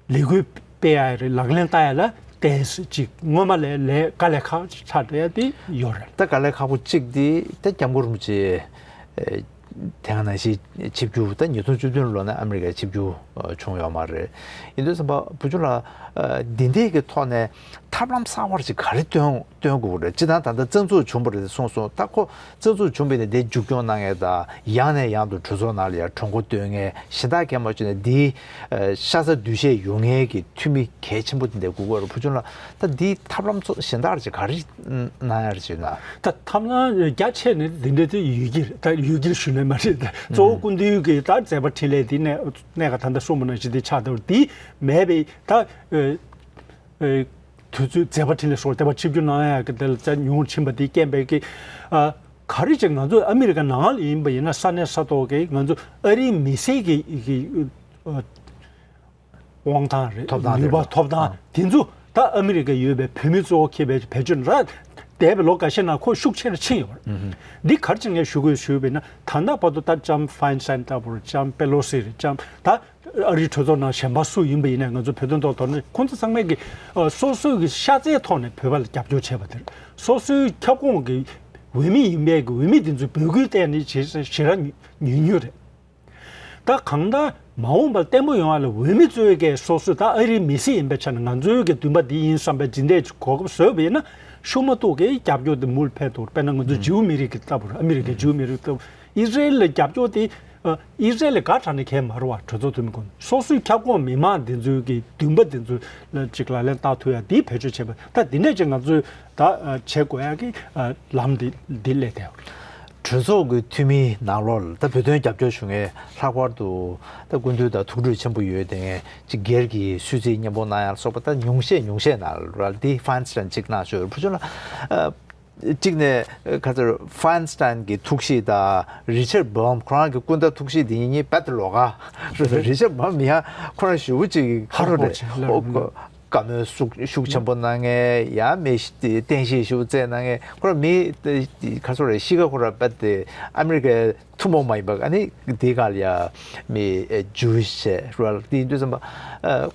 ལས་འགུལ་སྤེལ་ཡ་རེད། ལག་ལེན་བསྟར་ཡ་ལ་ཏོག་ཙམ་ཅིག་སྔོན་མ་ལས་ལས་དཀའ་ལས་ཁག་ཅིག་ཆགས་བསྡད་ཡ་དེ་ཡོད་རེད། ད་དཀའ་ལས་ཁག་པོ་གཅིག་དེ་ད་སྐྱབས་མགོན་རིན་པོ་ཆེ་ཨེ་དེ་སྔ་ནང་བཞིན་ཆིབས་བསྒྱུར། ད་ཉིས་སྟོང་བཅུ་བདུན་ལོ་ནས་ཨ་མི་རི་ཀའི་ཆིབས་བསྒྱུར་ཨ་བྱུང་ཡོད་མ་རེད། ཡིན་དུས་ཙམ་པ་བུ་ཆུང་ལགས་ཨ་འདི་འདྲའི་གི་ཐོག་ནས་ཐབས་ལམ་གསར་པ་ཅིག་ག་རེ་སྟོན་སྟོན་དགོས་རེད། སྤྱིར་བཏང་ད་ལྟ་རྩ་འཛུགས་བྱུང་བ་རེད་གསུངས་སོང་། ད་ཁོ་རྩ་འཛུགས་བྱུང་བ་ཡིན་ན་དེ་མཇུག་སྐྱོང་གནང་མཁན་དང་ཡང་ནས་ཡང་དུ་གྲོས་ཚོགས་ནང་ལ་ཡང་གྲོས་འགོ་འདོན་མཁན་གཞན་དག་གས་མ་བྱུང་ན་འདིའི་ཨ་ཤ་ཚ་འདུ་ཤེས་ཡོད་མཁན་གྱི་འཐུས་མི་གལ་ཆེན་པོ་དེ་འདྲ་དགོས་ཀྱི་ཡོད་རེད། བུ་ཆུང་ལགས་ད་འདིའི་ཐབས་ལམ་ཚོ་གཞན་དག་ཅིག་ག་རེ་གནང་ཡ་རེད་ཅེ་ན། ད་ཐབས་ལམ་རྒྱ་ཆེ་ནས་འདི་འདྲ་དེ་ཡོད་ཀྱི་རེད། ད་ཡོད་ཀྱི་རེད་ཞུ་ནས་མ་རེད། ད་གཙོ་བོ་སྐུ་མདུན་གྱི་ད་མཛད་པ་འཕྲིན་ལས་འདི་ནས་གནད་འགག་ད་ལྟ་གསུངས་པ་ནང་བཞིན་དེ་ཆགས་བསྡད་པ་རེད། འདི་མེད་པའི་ད་ཨ་ཨ་དུས་ཚོད་མཛད་པ་འཕྲིན་ལས་སོགས་དེ་བ་ཆིབས་བསྒྱུར་གནང་ཡག་གི་དེ་ལ་རྩ་ཉུང་ཕྱིན་པ་དེ་རྐྱེན་པས་ཀྱི་ཨ་ག་རེ་ཅིག་ང་ཚོ་ཨ་མི་རི་ཀ་ནང་ལ་ཡིན་པ་ཡིན་ན་ས་གནས་ས་ཐོག་གི་ང་ཚོ་ཨ་རིའི་མི་སེར་གྱི་གི་ཨ་དབང་ཐང་རེད། ཐོབ་ཐང་ནུས་པ་རེད། ཐོབ་ཐང་ཨ་དེ་ཚོ་ད་ཨ་མི་རི་ཀ་ཡོད་པའི་བོད་མི་གཙོ་བོ་ཁྱེད་པའི་བེད་སྤྱོད་ར་འདས་པའི་ལོ་འགའ་ཤས་ནང་ཁོ་ཤུགས་ཆེ་རུ་ཕྱིན་ཡོད་པ་རེད། འདི་ག་རེ་ཅིག་ངས་ཞུ་དགོས་ཞུས་པ་ཡིན་ན་ད་ལྟ་བར་དུ་ད་ལྕམ་ཕ་ཡིན་སི་ཊན་ལྟ་བུ་རེད། ལྕམ་པེ་ལོ་སི་རེད། ལྕམ་ད་ཨ་རིའི་གྲོས་ཚོགས་ནང་གཞན་པ་སུ་ཡིན་པ་ཡིན་ནའི་ང་ཚོ་བོད་དོན་ཐོག་དོ་ནས་ཁོང་ཚོ་ཚང་མས་ཀྱི་ཨ་སོ་སོའི་གི་ཤ་ཚའི་ཐོག་ནས་བོད་པ་ལ་རྒྱབ་སྐྱོར་བྱས་པ་དེར་སོ་སོའི་ཁྱབ་ཁོངས་ཀྱི་འོས་མི་ཡིན་པའི་གི་འོས་མི་དེ་ཚོས་འབོད་སྐུལ་བཏང་ནས་ཞེ་ཞེ་དྲག་ཉུང་ཉུང་རེད། ད་གང་ལྟར་མ་འོངས་པར་བརྟན་པོ་ཡོང་བ་ལ་འོས་མི་གཙོས་ཀྱི་སོ་སོ་ད་ཨ་རིའི་མི་སེར་ཡིན་པའི་ཆ་ནས་ང་ཚོའི་གི་འདུན་པ་འདི་ཡིན་བསམ་པའི་འཛིན་གྲྭའི་གོ་སྐབས་བཟོས་པ་ཡིན་ན་ཤུགས་མ་གཏོགས་ཀྱི་རྒྱབ་སྐྱོར་དེ་མུ་མཐུད་འཕེལ་འདུག་དཔེར་ན་ང་ཚོ་ཇིའུ་མི་རིགས་ཀྱི་ལྟ་བུར་ཨ་མི་རི་ཀའི་ཇིའུ་མི་རིགས་ལྟ་བུ་ཨི་སི་རེལ་ལ་རྒྱབ་སྐྱོར་དེ། ཨ་ཨི་སི་རེལ་ལ་དགའ་དྲགས་ནས་གས་མ་རུ་བ་གྲོས་ཚོགས་འཐུས་མི་ཁོང་སོ་སོའི་ཁྱབ་ཁོངས་མི་མང་འདི་ཚོའི་གི་འདུན་པ་འདི་ཚོ་ལ་ཅིག་ལག་ལེན་བསྟར་ཐུབ་ཡ་འདི་བེད་སྤྱོད་བྱས་པ་ད་འདི་འདྲས་ཅིག་ང་ཚོས་ད་ཨ་བྱེད་དགོས་ཡ་གི་ཨ་ལམ་འདི་འདི་སླེབས་བསྡད་ཡོད་རེད། གྲོས་ཚོགས་ཀྱི་འཐུས་མིའི་ནང་ལོགས་ལ་ད་བོད་དོན་རྒྱབ་སྐྱོར་ཞུ་མཁན་ལྷག་པར་དུ་ད་སྐུ་མདུན་དང་ཐུགས་འདོད་ཆེན་པོ་ཡོད་དེ་ངས་ཅིག་སྒེར་གྱི་གསོལ་ཚིགས་སྙན་པོ་གནང་ཡ་ལ་སོགས་པ་ད་ཉུང་ཤས་ཉུང་ཤས་ནང་ལ་འདི་ཕ་ཡིན་སི་ཊན་ཅིག་གནང་ཞུ་ཡོད་རེད། བུ་ཆུང་ལགས། གཅིག་ནས་ཁ་ཚར་ཕ་ཡིན་སི་ཊན་གྱི་ཐུགས་གཤིས་དང་རི་ཆར་སྦོམ་ཁོ་རང་གི་སྐུ་ཟླ་ཐུགས་གཤིས་དེ་གཉིས་རྦད་དེ་ལོགས་ཀ་རེད། རི་ཆར་སྦོམ་ཡང་ཁོ་རང་ཞེ་པོ་ཅིག་ཧ་རོ་རེད། ཧ་རོ་ཆེ་ལ་ཨོ་རུ་ན་བཀའ་མོལ་ཤུགས་ཤུགས་ཆེན་པོ་གནང་མཁན་ཡང་མི་བསྟན་བཤིག་ཞེ་པོ་བསྩལ་གནང་མཁན་ཁོ་རང་མི་ཁ་ཚོ་རེད། གཤིས་ཀ་ཁོ་རང་རྦད་དེ་ཨ་མི་རི་ཀའི་ཐུན་མོང་མ་ཡིན་པ་ཨ་ནི་དེའི་སྒང་ལ་ཡང་མི་ཇུ་ཝིཤ་བྱས་རོལ་དེ་ཡིན་དུས་ཙམ་པ་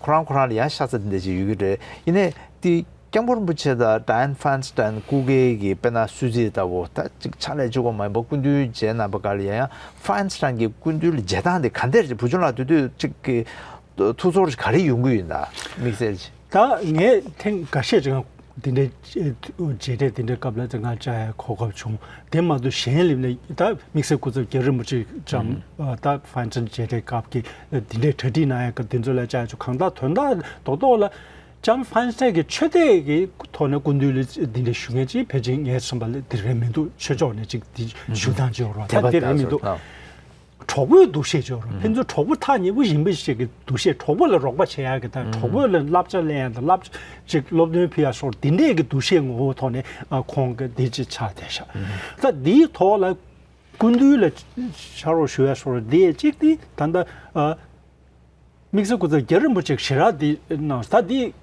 ཁོ་རང་ཁོ་རང་ལ་ཡང་ཤ་ཚ་དེ་འདྲ་ཅིག་ཡོད་ཀྱི་རེད། ཡིན་ནའི་དེ། སྐྱབས་མགོན་རིན་པོ་ཆེ་དང་ཌ་ཡན་ཕན་སི་ཊན་སྐུ་སྒེར་གྱི་དཔེར་ན་གསོལ་ཚིགས་ལྟ་བུ་ད་ཅིག་ཕྱག་ལས་གཅིག་པོ་མ་ཡིན་པར་སྐུ་མདུན་མཇལ་གནང་བའི་སྐབས་ལ་ཡང་ཡང་ཕན་སི་ཊན་གྱི་སྐུ་མདུན་ལ་མཇལ་སྟངས་དེ་ག་འདྲ་རེད། བུ་ཆུང་ལགས་དེ་དུས་ཅིག་གི་ཐུགས་ཚོར་ག་རེ་ཡོང་གི་ཡོད་ན་དམིགས་བསལ་ཅིག་ད་ངས་ཐེངས་འགའ་ཤས་ཅིག་འདི་འདྲའི་མཇལ་འཕྲད་འདི་འདྲའི་སྐབས་ལ་ང་བཅར་ཡའི་གོ་སྐབས་བྱུང་། དེ་མ་གཏོགས་གཞན་ལ་ནི་ད་དམིགས་བསལ་སྐུ་ཚབ་རྒྱ་རི་མོ་ཅིག་ཅམ་ད་ཕན་སི་ཊན་མཇལ་འཕྲད་སྐབས་ཀྱི་འདི་འདྲའི་གྲ་སྒྲིག་གནང་ཡའི་སྐབས་དེ་ཚོ་ལ་བཅར་ཡ་ཅིག་གང་ལྟར་དོན་དག་རྡོག་རྡོག་ལ། ལྕམ་ཕན་སི་ཊན་གྱི་ཆོས་དད་ཀྱི་ཐོག་ནས་སྐུ་མདུན་ལ་འདི་འདྲ་ཞུ་མཁན་ཅིག་ཕལ་ཆེར་ངས་བསམ་པ་ལ་འདི་རེད་མི་འདུག་ཆོས་ཕྱོགས་ནས་ཅིག་འདི་ཞུ་སྟངས་ཅིག་ཡོད་རེད་བ། ད་འདི་རེད་མི་འདུག་གྲོགས་པོའི་འདུ་ཤེས་ཅིག་ཡོད་རེད། ཕན་ཚུན་གྲོགས་པོ་ཐག་ཉེ་པོ་ཡིན་པ་ཞིག་གི་འདུ་ཤེས། གྲོགས་པོ་ལ་རོགས་པ་བྱེད་ཡག་གི་དང་གྲོགས་པོ་ལ་བསླབ་བྱ་ལེན་ཡག་དང་བསླབ་བྱ་ཅིག་སློབ་སྟོན་ཕུལ་ཡག་སོགས་འདི་འདྲས་ཀྱི་འདུ་ཤེས་ངོ་བོ་ཐོག་ནས་ཁོང་གི་འདི་ཅིག་ཆགས་བསྡད་ཤག་ད་འདིའི་ཐོག་ལ་སྐུ་མདུན་ལ་ཕྱག་རོགས་ཞུ་ཡག་སོགས་འདི་ཅིག་འདི་ད་ལྟ། དམིགས་བསལ་སྐུ་ཚབ་རྒྱ་རིན་པོ་ཆེ་ཞེ་དྲག་འདི་གནང་། ད་འདི་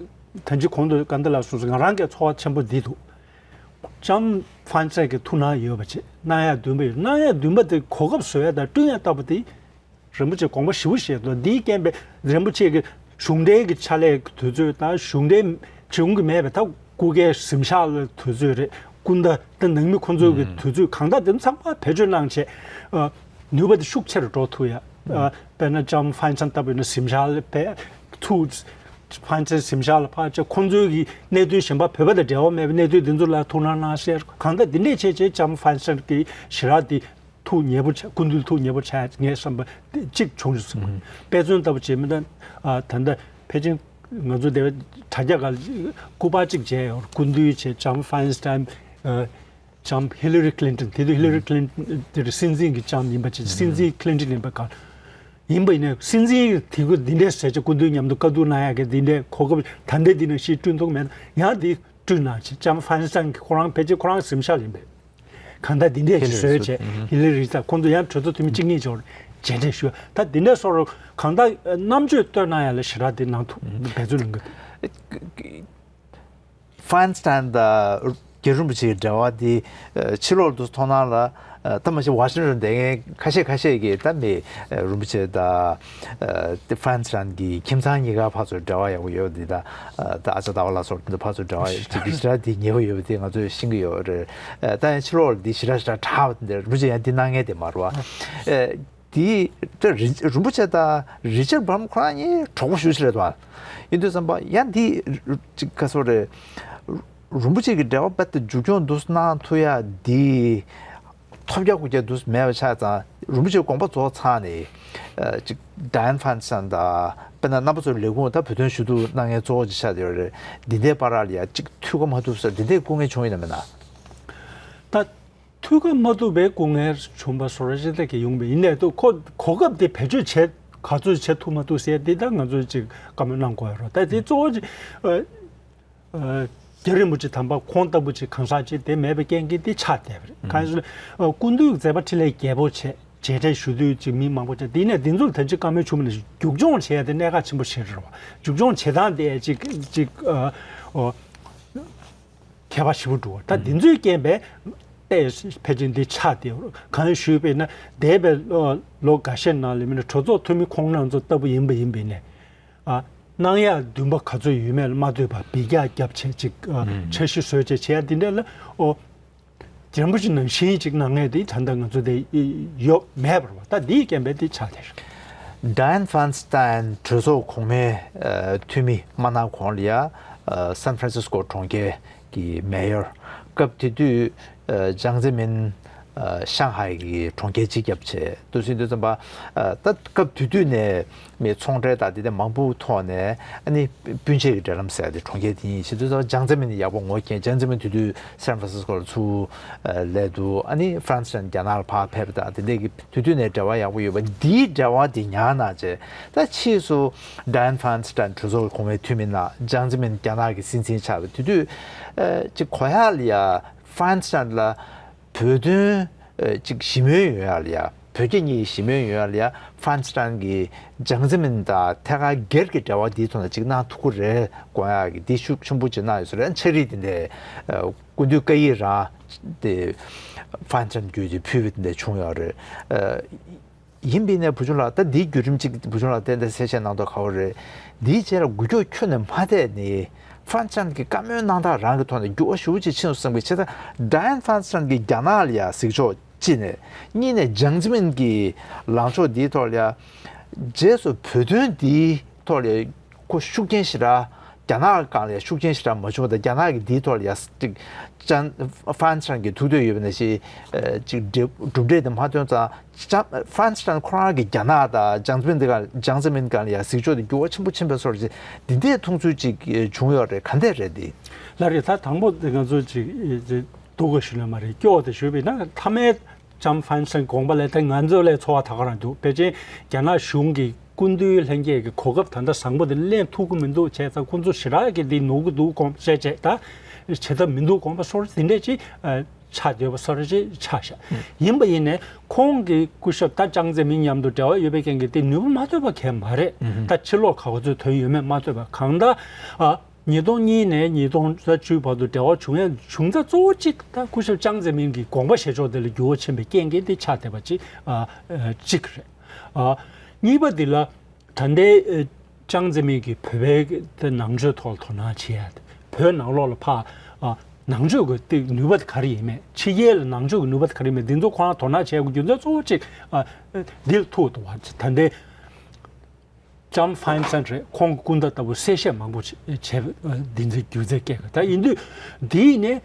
ད་ཅི་གོང་དུ་ཀན་ད་ལགས་གསུངས་སོང་། ང་རང་གི་ཚོར་བ་ཆེན་པོ་འདི་འདུག་ལྕམ་ཧྥན་སན་གྱི་ཐུགས་སྣང་ཡོད་པ་བྱས། གནང་ཡག་འདུན་པ་ཡོད། གནང་ཡག་འདུན་པ་དེ་གོ་སྐབས་བཟོ་ཡག་དང་བསྐྲུན་ཡག་ལྟ་བུ་དེ་རིན་པོ་ཆེ་དགོངས་པ་ཞེ་པོ་བཞེས་འདུག་འདིའི་རྐྱེན་པས་རིན་པོ་ཆེ་གི་གཞུང་འབྲེལ་གྱི་ཕྱག་ལས་ཀྱི་དུས་ཚོད་དང་གཞུང་འབྲེལ་བྱུང་གི་མེད་པའི་ད་སྐུ་སྒེར་གཟིམ་ཤག་ལ་དུས་ཚོད་རེད། སྐུ་ཟླ་དང་ནང་མི་ཁོང་ཚོའི་གི་དུས་ཚོད་གང་དག་དེ་ཚང་མ་བེད་སྤྱོད་གནང་བྱས། ཨ། ནུས་པ་དེ་ཤུགས་ཆེ་རུ་འགྲོ་ཐུབ་ཡ། ཨ། དཔེར་ན་ལྕམ་ཧྥན་སན་ལྟ་བུ་ཡིན་ན་གཟིམ་ཤག་ལ་ཕེབས་ཐུབ། ཧྥན་སན་གཟིམ་ཤག་ལ་ཕར་ཆ་ཁོང་ཚོའི་གི་གནད་དོན་གཞན་པ་བོད་པ་དང་འབྲེལ་བ་མེད་པའི་གནད་དོན་དེ་ཚོ་ལ་ཐུགས་སྣང་གནང་ཤེར་གང་དག་དེ་འདྲས་བྱས་བྱས་ལྕམ་ཧྥན་སན་གི་ཞེ་དྲག་དེ་ཐུགས་མཉེས་པོ་ཆགས། སྐུ་མདུན་ཐུགས་མཉེས་པོ་ཆགས་ངས་བསམ་པ་དེ་གཅིག་བྱུང་བྱུང་སོང་། དཔེ་མཚོན་ལྟ་བུ་བྱས་མི་ད། ཨ། ད་ལྟ་ཕལ་ཆེར་ང་ཚོ་དེ་དྲ་རྒྱ་སྒང་སྐུ་པར་གཅིག་མཇལ་ཡོད། སྐུ་མདུན་བྱས་ལྕམ་ཧྥན་སན། ཨ། ལྕམ་ཧི་ལ་རི་ཁི་ལིན་ཏོན། དེ་དུས་ཧི་ལ་རི་ཁི་ལིན་ཏོན་དེ་སྲིད་འཛིན་གྱི་ལྕམ་ཡིན་པ་བྱས། སྲིད་འཛིན་ཁི་ལིན་ཏོན་ཡིན་པ་གང་ཡིན་པ་ཡིན་ནའི་སྲིད་འཛིན་དེ་གུ་འདི་འདྲས་ཟེར་བྱས་སྐུ་མདུན་མཉམ་དུ་བཀའ་བསྡུར་གནང་ཡག་གི་འདི་འདྲས་གོ་སྐབས་ད་ལྟའི་འདི་ནང་བཞིན་བསྐྲུན་ཐུབ་མེད་ན་ཡང་འདི་བསྐྲུན་གནང་བྱས། ལྕམ་ཧྥན་སན་གྱི་ཁོ་རང་ཕལ་ཆེར་ཁོ་རང་གཟིམ་ཤག་ཡིན་པས། གང་ལྟར་འདི་འདྲས་ཞིག་བཟོས་བྱས་ཧི་ལ་རི་ད་ཁོང་ཚོ་ཡང་གྲོས་ཚོགས་འཐུས་མི་གཅིག་གཉིས་ཅིག་མཇལ་འཕྲད་ཞུ། ད་འདི་འདྲས་སོགས་གང་ལྟར་རྣམ་དཔྱོད་བཏོན་གནང་ཡག་ལ་ཞེ་དྲག་འདི་གནང་ཐུབ་འབད་བརྩོན་གནང་གི་འདུག་ཧྥན་སན་དང་རྒྱ་རིན་པོ་ཆེའི་འབྲེལ་བ་འདི་ཕྱི་ལོགས་དུ་མཐོང་སྣང་ལ། ད་མ་གཞི་ཝ་ཤིང་ཊོན་བསྡད་མཁན་ཁ་ཤས་ཁ་ཤས་ཀྱིས་ད་མི་རིན་པོ་ཆེ་དང་ཧྥན་སན་གྱི་ཁྱིམ་ཚང་གཉིས་ཀ་ཕར་ཚུར་འབྲེལ་བ་ཡག་པོ་ཡོད་འདི་དང་། ད་ཨ་ཅག་ཟླ་བ་ལགས་ཚོར་འདི་ཕར་ཚུར་འབྲེལ་བ་ཅིག་གི་ཞེ་དྲག་འདི་ཉེ་པོ་ཡོད་པ་དེ་ང་ཚོས་ཤེས་ཀྱི་ཡོད་རེད། ད་ཡང་ཕྱི་ལོགས་ལ་འདི་ཞེ་དྲག་ཞེ་དྲག་དྲག་པ་འདི་རིན་པོ་ཆེ་ཡང་འདི་གནང་མཁན་དེ་མ་རེད་བ། དེ་ད་རི་རིན་པོ་ཆེ་དང་རི་ཅར་བྷམ་ཁོ་རང་གཉིས་གྲོགས་པོ་ཞེ་པོ་ཅིག་རེད་དོ། ཡིན་དུས་ཙམ་པ་ཡང་འདི་ཅིག་ག་ཚོད་རེད། རིན་པོ་ཆེ་གི་འབྲེལ་བ་རྦད་དེ་མཇུག་སྐྱོང་འདུག་གནང་ཐུབ་ཡ་འདི་ཐོབ་རྒྱག་རྒུ་རྒྱག་འདུག་མེད་པ་ཆགས་ཙང་རིན་པོ་ཆེ་དགོངས་པ་རྫོགས་ཚར་ནས། ཅིག་ཌ་ཡན་ཧྥན་སན་དང་དཔེར་ན་རྣམ་པ་ཚོའི་ལས་ཁུངས་ད་བོད་དོན་ཞུ་གཏུག་གནང་མཁན་གཙོ་བོ་ཅིག་ཆགས་བསྡད་ཡོད་རེད། འདི་འདྲའི་བར་ལ་ཡ་ཅིག་ཐུགས་ཁ་མ་ཐུག་ས་འདི་འདྲའི་སྐུ་ངལ་བྱུང་ཡོད་ན་མེད་ན། ད་ཐུགས་ཁ་མ་ཐུག་པའི་སྐུ་ངལ་བྱུང་བ་བཟོ་འདྲ་ཅིག་ད་གི་ཡོང་བས། ཡིན་ནའི་ད་ཁོ་གོ་སྐབས་དེ་བེད་སྤྱོད་བྱེད་ག་ཚོད་བྱེད་ཐུབ་མ་ཐུབ་ཟེར་འདི་ད་ང་ཚོས་ཅིག་བཀའ་མོལ་གནང་དགོས་ཡ་རེད། ད་དེ་གཙོ་བོ་ཅིག་ཨ་ཨ་རྒྱ་རིན་པོ་ཆེ་དམ་པ་ཁོང་ལྟ་བུ་ཅིག་གང་ཟག་ཅིག་དེ་མེད་པའི་རྐྱེན་གྱིས་དེ་ཆགས་བསྡད་པ་རེད། གང་ཡིན་ཟེར་ན་ཨ་སྐུ་མདུན་མཛད་པ་འཕྲིན་ལས་རྒྱས་པོ་བྱས། མཇལ་འཕྲད་ཞུ་དུས་ཅིག་མི་མང་པོ་བྱས། དེ་ནས་འདི་ཚོ་ལ་ད་ཅི་བཀའ་མོལ་བྱུང་བ་ནས་རྒྱུག་མཆོང་བྱས་ཏེ་གནད་འགག་ཆེན་པོ་ཞིག་རེད་བ། རྒྱུག་མཆོང་བྱེད་སྟངས་དེ་ཅིག་ཅིག་ཨ་ཨོ་ཁྱད་པར་ཞེ་པོ་འདུག་ད་འདི་ཚོའི་རྐྱེན་པས་ཏེ་ཕལ་ཆེར་འདི་ཆགས་ཏེ་གང་ཞུས་པས་ན་འདས་པའི་ལོ་ལོ་འགའ་ཤས་ནང་ལ་མིན་ན་གྲོས་ཚོགས་འཐུས་མི་ཁོང་རྣམ་ཚོ་ལྟ་བུ་ཡིན་པ་ཡིན་པས་ནས་ཨ་གནང་ཡག་འདུན་པ་ག་ཚོད་ཡོད་མེད་ལ་མ་ལྟོས་པར་འབུད་རྒྱག་རྒྱབ་བྱས་ཅིག་ཨ་འཆར་གཞི་བཟོས་བྱས་བྱེད་ཡག་འདི་འདྲ་ལ་ཨོ། རིན་པོ་ཆེ་ནང་བཞིན་ཅིག་གནང་མཁན་དེ་ད་ལྟ་ང་ཚོ་དེ་ཡོད་མེད་པར་བ། ད་འདིའི་རྐྱེན་པས་དེ་ཆགས་དེ་རེད། ཌ་ཡན་ཧྥན་སི་ཏན་གྲོས་ཚོགས་གོང་མའི་ཨ་འཐུས་མི་མ་གནང་གོང་ལ་ཡ་ཨ་སན་ཧྥ་རན་སིས་ཀོ་གྲོང་ཁྱེར་གྱི་མེ་ཡོར། སྐབས་དེ་དུས་ཨ་ཅང་ཙེ་མིན་ཨ་ཤང་ཧའེ་གི་གྲོང་ཁྱེར་སྤྱི་ཁྱབ་བྱས་འདུག་ཟིན་དུས་ཙམ་པ། ཨ་ད་སྐབས་དེ་དུས་ནས་མི་ཚོང་འབྲེལ་དང་དེ་འདྲ་མང་པོའི་ཐོག་ནས་ཨ་ནི་སྤུན་མཆེད་ཀྱི་འབྲེལ་ལམ་ཟེར་ཡ་དེ་གྲོང་ཁྱེར་དེ་ཉིད་བྱེད་དུས་ཙམ་པ་ཅང་ཙེ་མིན་ནི་ཡག་པོ་ངོ་མཁྱེན། ཅང་ཙེ་མིན་དེ་དུས་སན་ཧྥ་རན་སིས་ཀོ་ལ་ཚུར་ཨ་སླེབས་འདུག་ཨ་ནི་ཧྥ་རན་སི་ནས་རྒྱ་ནག་ལ་ཕར་ཕེབས་པ་དང་དེ་འདྲས་ཀྱི་དེ་དུས་ནས་འབྲེལ་བ་ཡག་པོ་ཡོད་པ། འདིའི་འབྲེལ་བ་དེ་ཉར་གནང་བྱས། ད་ཕྱིས་སུ་ཌ་ཡན་ཧྥན་སི་ཏན་གྲོས་ཚོགས་ཀྱི་གོང་མའི་འཐུས་མི་གནང་། ཅང་ཙེ་མིན་རྒྱ་ནག་གི་སྲིད་འཛིན་ཆགས་པ་དེ་དུས་ཨ་ཅིག་གོ་ཡག་ལ་ཡ་ཧྥ་རན་སི་ནང་ལ་བོད་དོན་ཨ་ཅིག་ཞི་མོལ་ཡོང་ཡག་ལ་ཡ། བོད་རྒྱ་གཉིས་ཞི་མོལ་ཡོང་ཡག་ལ་ཡ་ཧྥ་རན་སི་ནང་གི་ཅང་ཙེ་མིན་དང་ཐད་ཀར་སྒེར་གྱི་འབྲེལ་བ་འདིའི་ཐོག་ནས་ཅིག་གནང་ཐུབ་ཀྱི་རེད་དགོངས་ཡག་གི་འདི་ཤུགས་ཆེན་པོ་ཅིག་གནང་ཡོད་ས་རེད། འཆར་གཞི་འདི་འདྲས་ཨ་སྐུ་མདུན་བཀའ་ཡིག་རང་དེ་ཧྥ་རན་སི་བརྒྱུད་དེ་ཕུལ་བ་འདི་འདྲས་བྱུང་ཡོད་རེད། ཨ་ཡིན་པས་ན་བུ་ཆུང་ལགས་ད་འདིའི་བརྒྱུད་རིམ་ཅིག་བུ་ཆུང་ལགས་ཏན་ཏན་གསལ་བཤད་གནང་མདོག་ཁ་པོ་རེད། འདིའི་རྗེས་ལ་འགུལ་སྐྱོད་ཁྱོན་ནས་མ་ཐེབས་ནས་ཧྥ་རན་སི་གི་བཀའ་མོལ་གནང་སྟངས་རང་གི་ཐོག་ནས་འགྱུར་བ་ཞེ་པོ་ཅིག་ཕྱིན་སོང་བསམ་གི། བྱས་ཙང་ཌ་ཡན་ཧྥ་རན་སི་གིས་རྒྱ་ནག་ལ་ཡ་གཟིགས་ཕྱོགས་གཅིག་ནས། གཉིས་ནས་ཅང་ཙེ་མིན་གྱི་ལངས་ཕྱོགས་འདིའི་ཐོག་ལ་ཡ། རྗེས་སུ་བོད་དོན་འདིའི་ཐོག་ལ་ཡ་ཁོ་ཤུགས་རྐྱེན་ཞེ་དྲག་རྒྱ་ནག་སྒང་ལ་ཡ་ཤུགས་རྐྱེན་ཞེ་དྲག་མ་བྱུང་བ་དང་། རྒྱ་ནག་གི་འདིའི་ཐོག་ལ་ཡ་ཅིག་ཅང་ཧྥ་རན་སི་གི་ཐུགས་འདོད་ཡོད་པ་ནང་བཞིན་ཨ་ཅིག་གྲུབ་འབྲས་དེ་མ་ཐོན་ཙང་། ཅང་ཧྥ་རན་སི་ཁོ་རང་གི་རྒྱ་ནག་དང་ཅང་ཙེ་མིན་འདི་ག་ཅང་ཙེ་མིན་སྒང་ལ་ཡ་གཟིགས་ཕྱོགས་དེ་འགྱུར་བ་ཆེན་པོ་ཕྱིན་པའི་བཟོ་འདྲ་ཅིག་འདི་འདྲའི་མཐོང་ཚུལ་ཅིག་བྱུང་ཡོད་རེད། ག་འདྲས་རེད་འདི། ལགས་རེད། ད་དང་པོ་དེ་ང་ཚོ་ཅིག་སྡུག་ག་ཞུ་ན་མ་རེད། སྐྱོ་བ་དེ་ཞུས་པས་ན་མཐའ་མའི་ལྕམ་ཧྥན་སན་དགོངས་པ་ལས་ད་ང་ཚོ་ལས་ཚོར་བ་ད་ག་རང་འདུག་ཕལ་ཆེར་རྒྱ་ནག་གཞུང་གི་སྐུ་མདུན་ལྷན་རྒྱས་ཀྱི་གོ་སྐབས་ད་ལྟ་བཟང་པོ་དེ་ལེན་ཐུབ་ཀྱི་མི་འདུག་བྱས་ཙང་ཁོང་ཚོ་ཞེ་དྲག་གི་འདི་ནོར་གྱི་འདུག་དགོངས་བྱས་བྱས། ད་བྱེད་ཐབས་མི་འདུག་དགོངས་པ་སོར་དེ་འདྲས་ཅིག་ཨ། ཆགས་བསྡད་པ་བཟོ་འདྲ་ཅིག་ཆགས་ཤག་ཡིན་པ་ཡིན་ནའི་ཁོང་གི་སྐུ་ཞབས་ད་ཅང་ཙེ་མིན་མཉམ་དུ་འབྲེལ་བ་ཡོད་པའི་རྐྱེན་གྱིས་དེ་ནུས་པ་མ་ཐོན་པ་གང་ཡང་མ་རེད། ད་ཕྱིར་ལོག་ག་པར་ཚུར་ཐོན་ཡོད་མེད་མ་ཐོན་པ། གང་ལྟར་ཨ་ཉིས་སྟོང་གཉིས་ནས་ཉིས་སྟོང་བཅུ་བར་དུ་འབྲེལ་བ་བྱུང་ཡ་བྱུང་ཚད་གཙོ་བོ་གཅིག་ད་སྐུ་ཞབས་ཅང་ཙེ་མིན་གྱི་དགོངས་པ་བཞེས་ཕྱོགས་དེ་ལ་འགྱུར་བ་ཕྱིན་པའི་རྐྱེན་གྱིས་དེ་ཆགས་བསྡད་པ་གཅིག་ཨ་ཨ་གཅིག་རེད། ཨ་གཉིས་པ་འདི་ལ་ད་ལྟའི་ཨ་ཅང་ཙེ་མིན་གྱིས་བོད་པའི་དེ་ནང་ཆོས་ཐོག་ལ་དོ་སྣང་བྱེད་ཡ་དེ། བོད་ནང་ལོགས་ལ་ཕར་ཨ་ནང་ཆོས་ཀྱི་དེ་ནུས་པ་དེ་ག་རེ་ཡིན་མེད། ཕྱི་རྒྱལ་ལ་ནང་ཆོས་ཀྱི་ནུས་པ་དེ་ག་རེ་ཡིན་མེད། འདི་ཚོ་ཁོ་རང་དོ་སྣང་བྱེད་དགོས་རྒྱུ་མཚན་གཙོ་བོ་གཅིག་ཨ་འདི་ལ་ཐུག་འདུག་བ། ད་ལྟའི་ལྕམ་ཧྥན་སན་རེད། ཁོང་གི་སྐུ་ཟླ་ལྟ་བུ་གསལ་བཤད་མང་པོ་བྱས་བྱས་འདི་འཛིན་སྒྱུ་རྩལ་སྐད་གི་ད་ཡིན་དུས་འདི་ནས་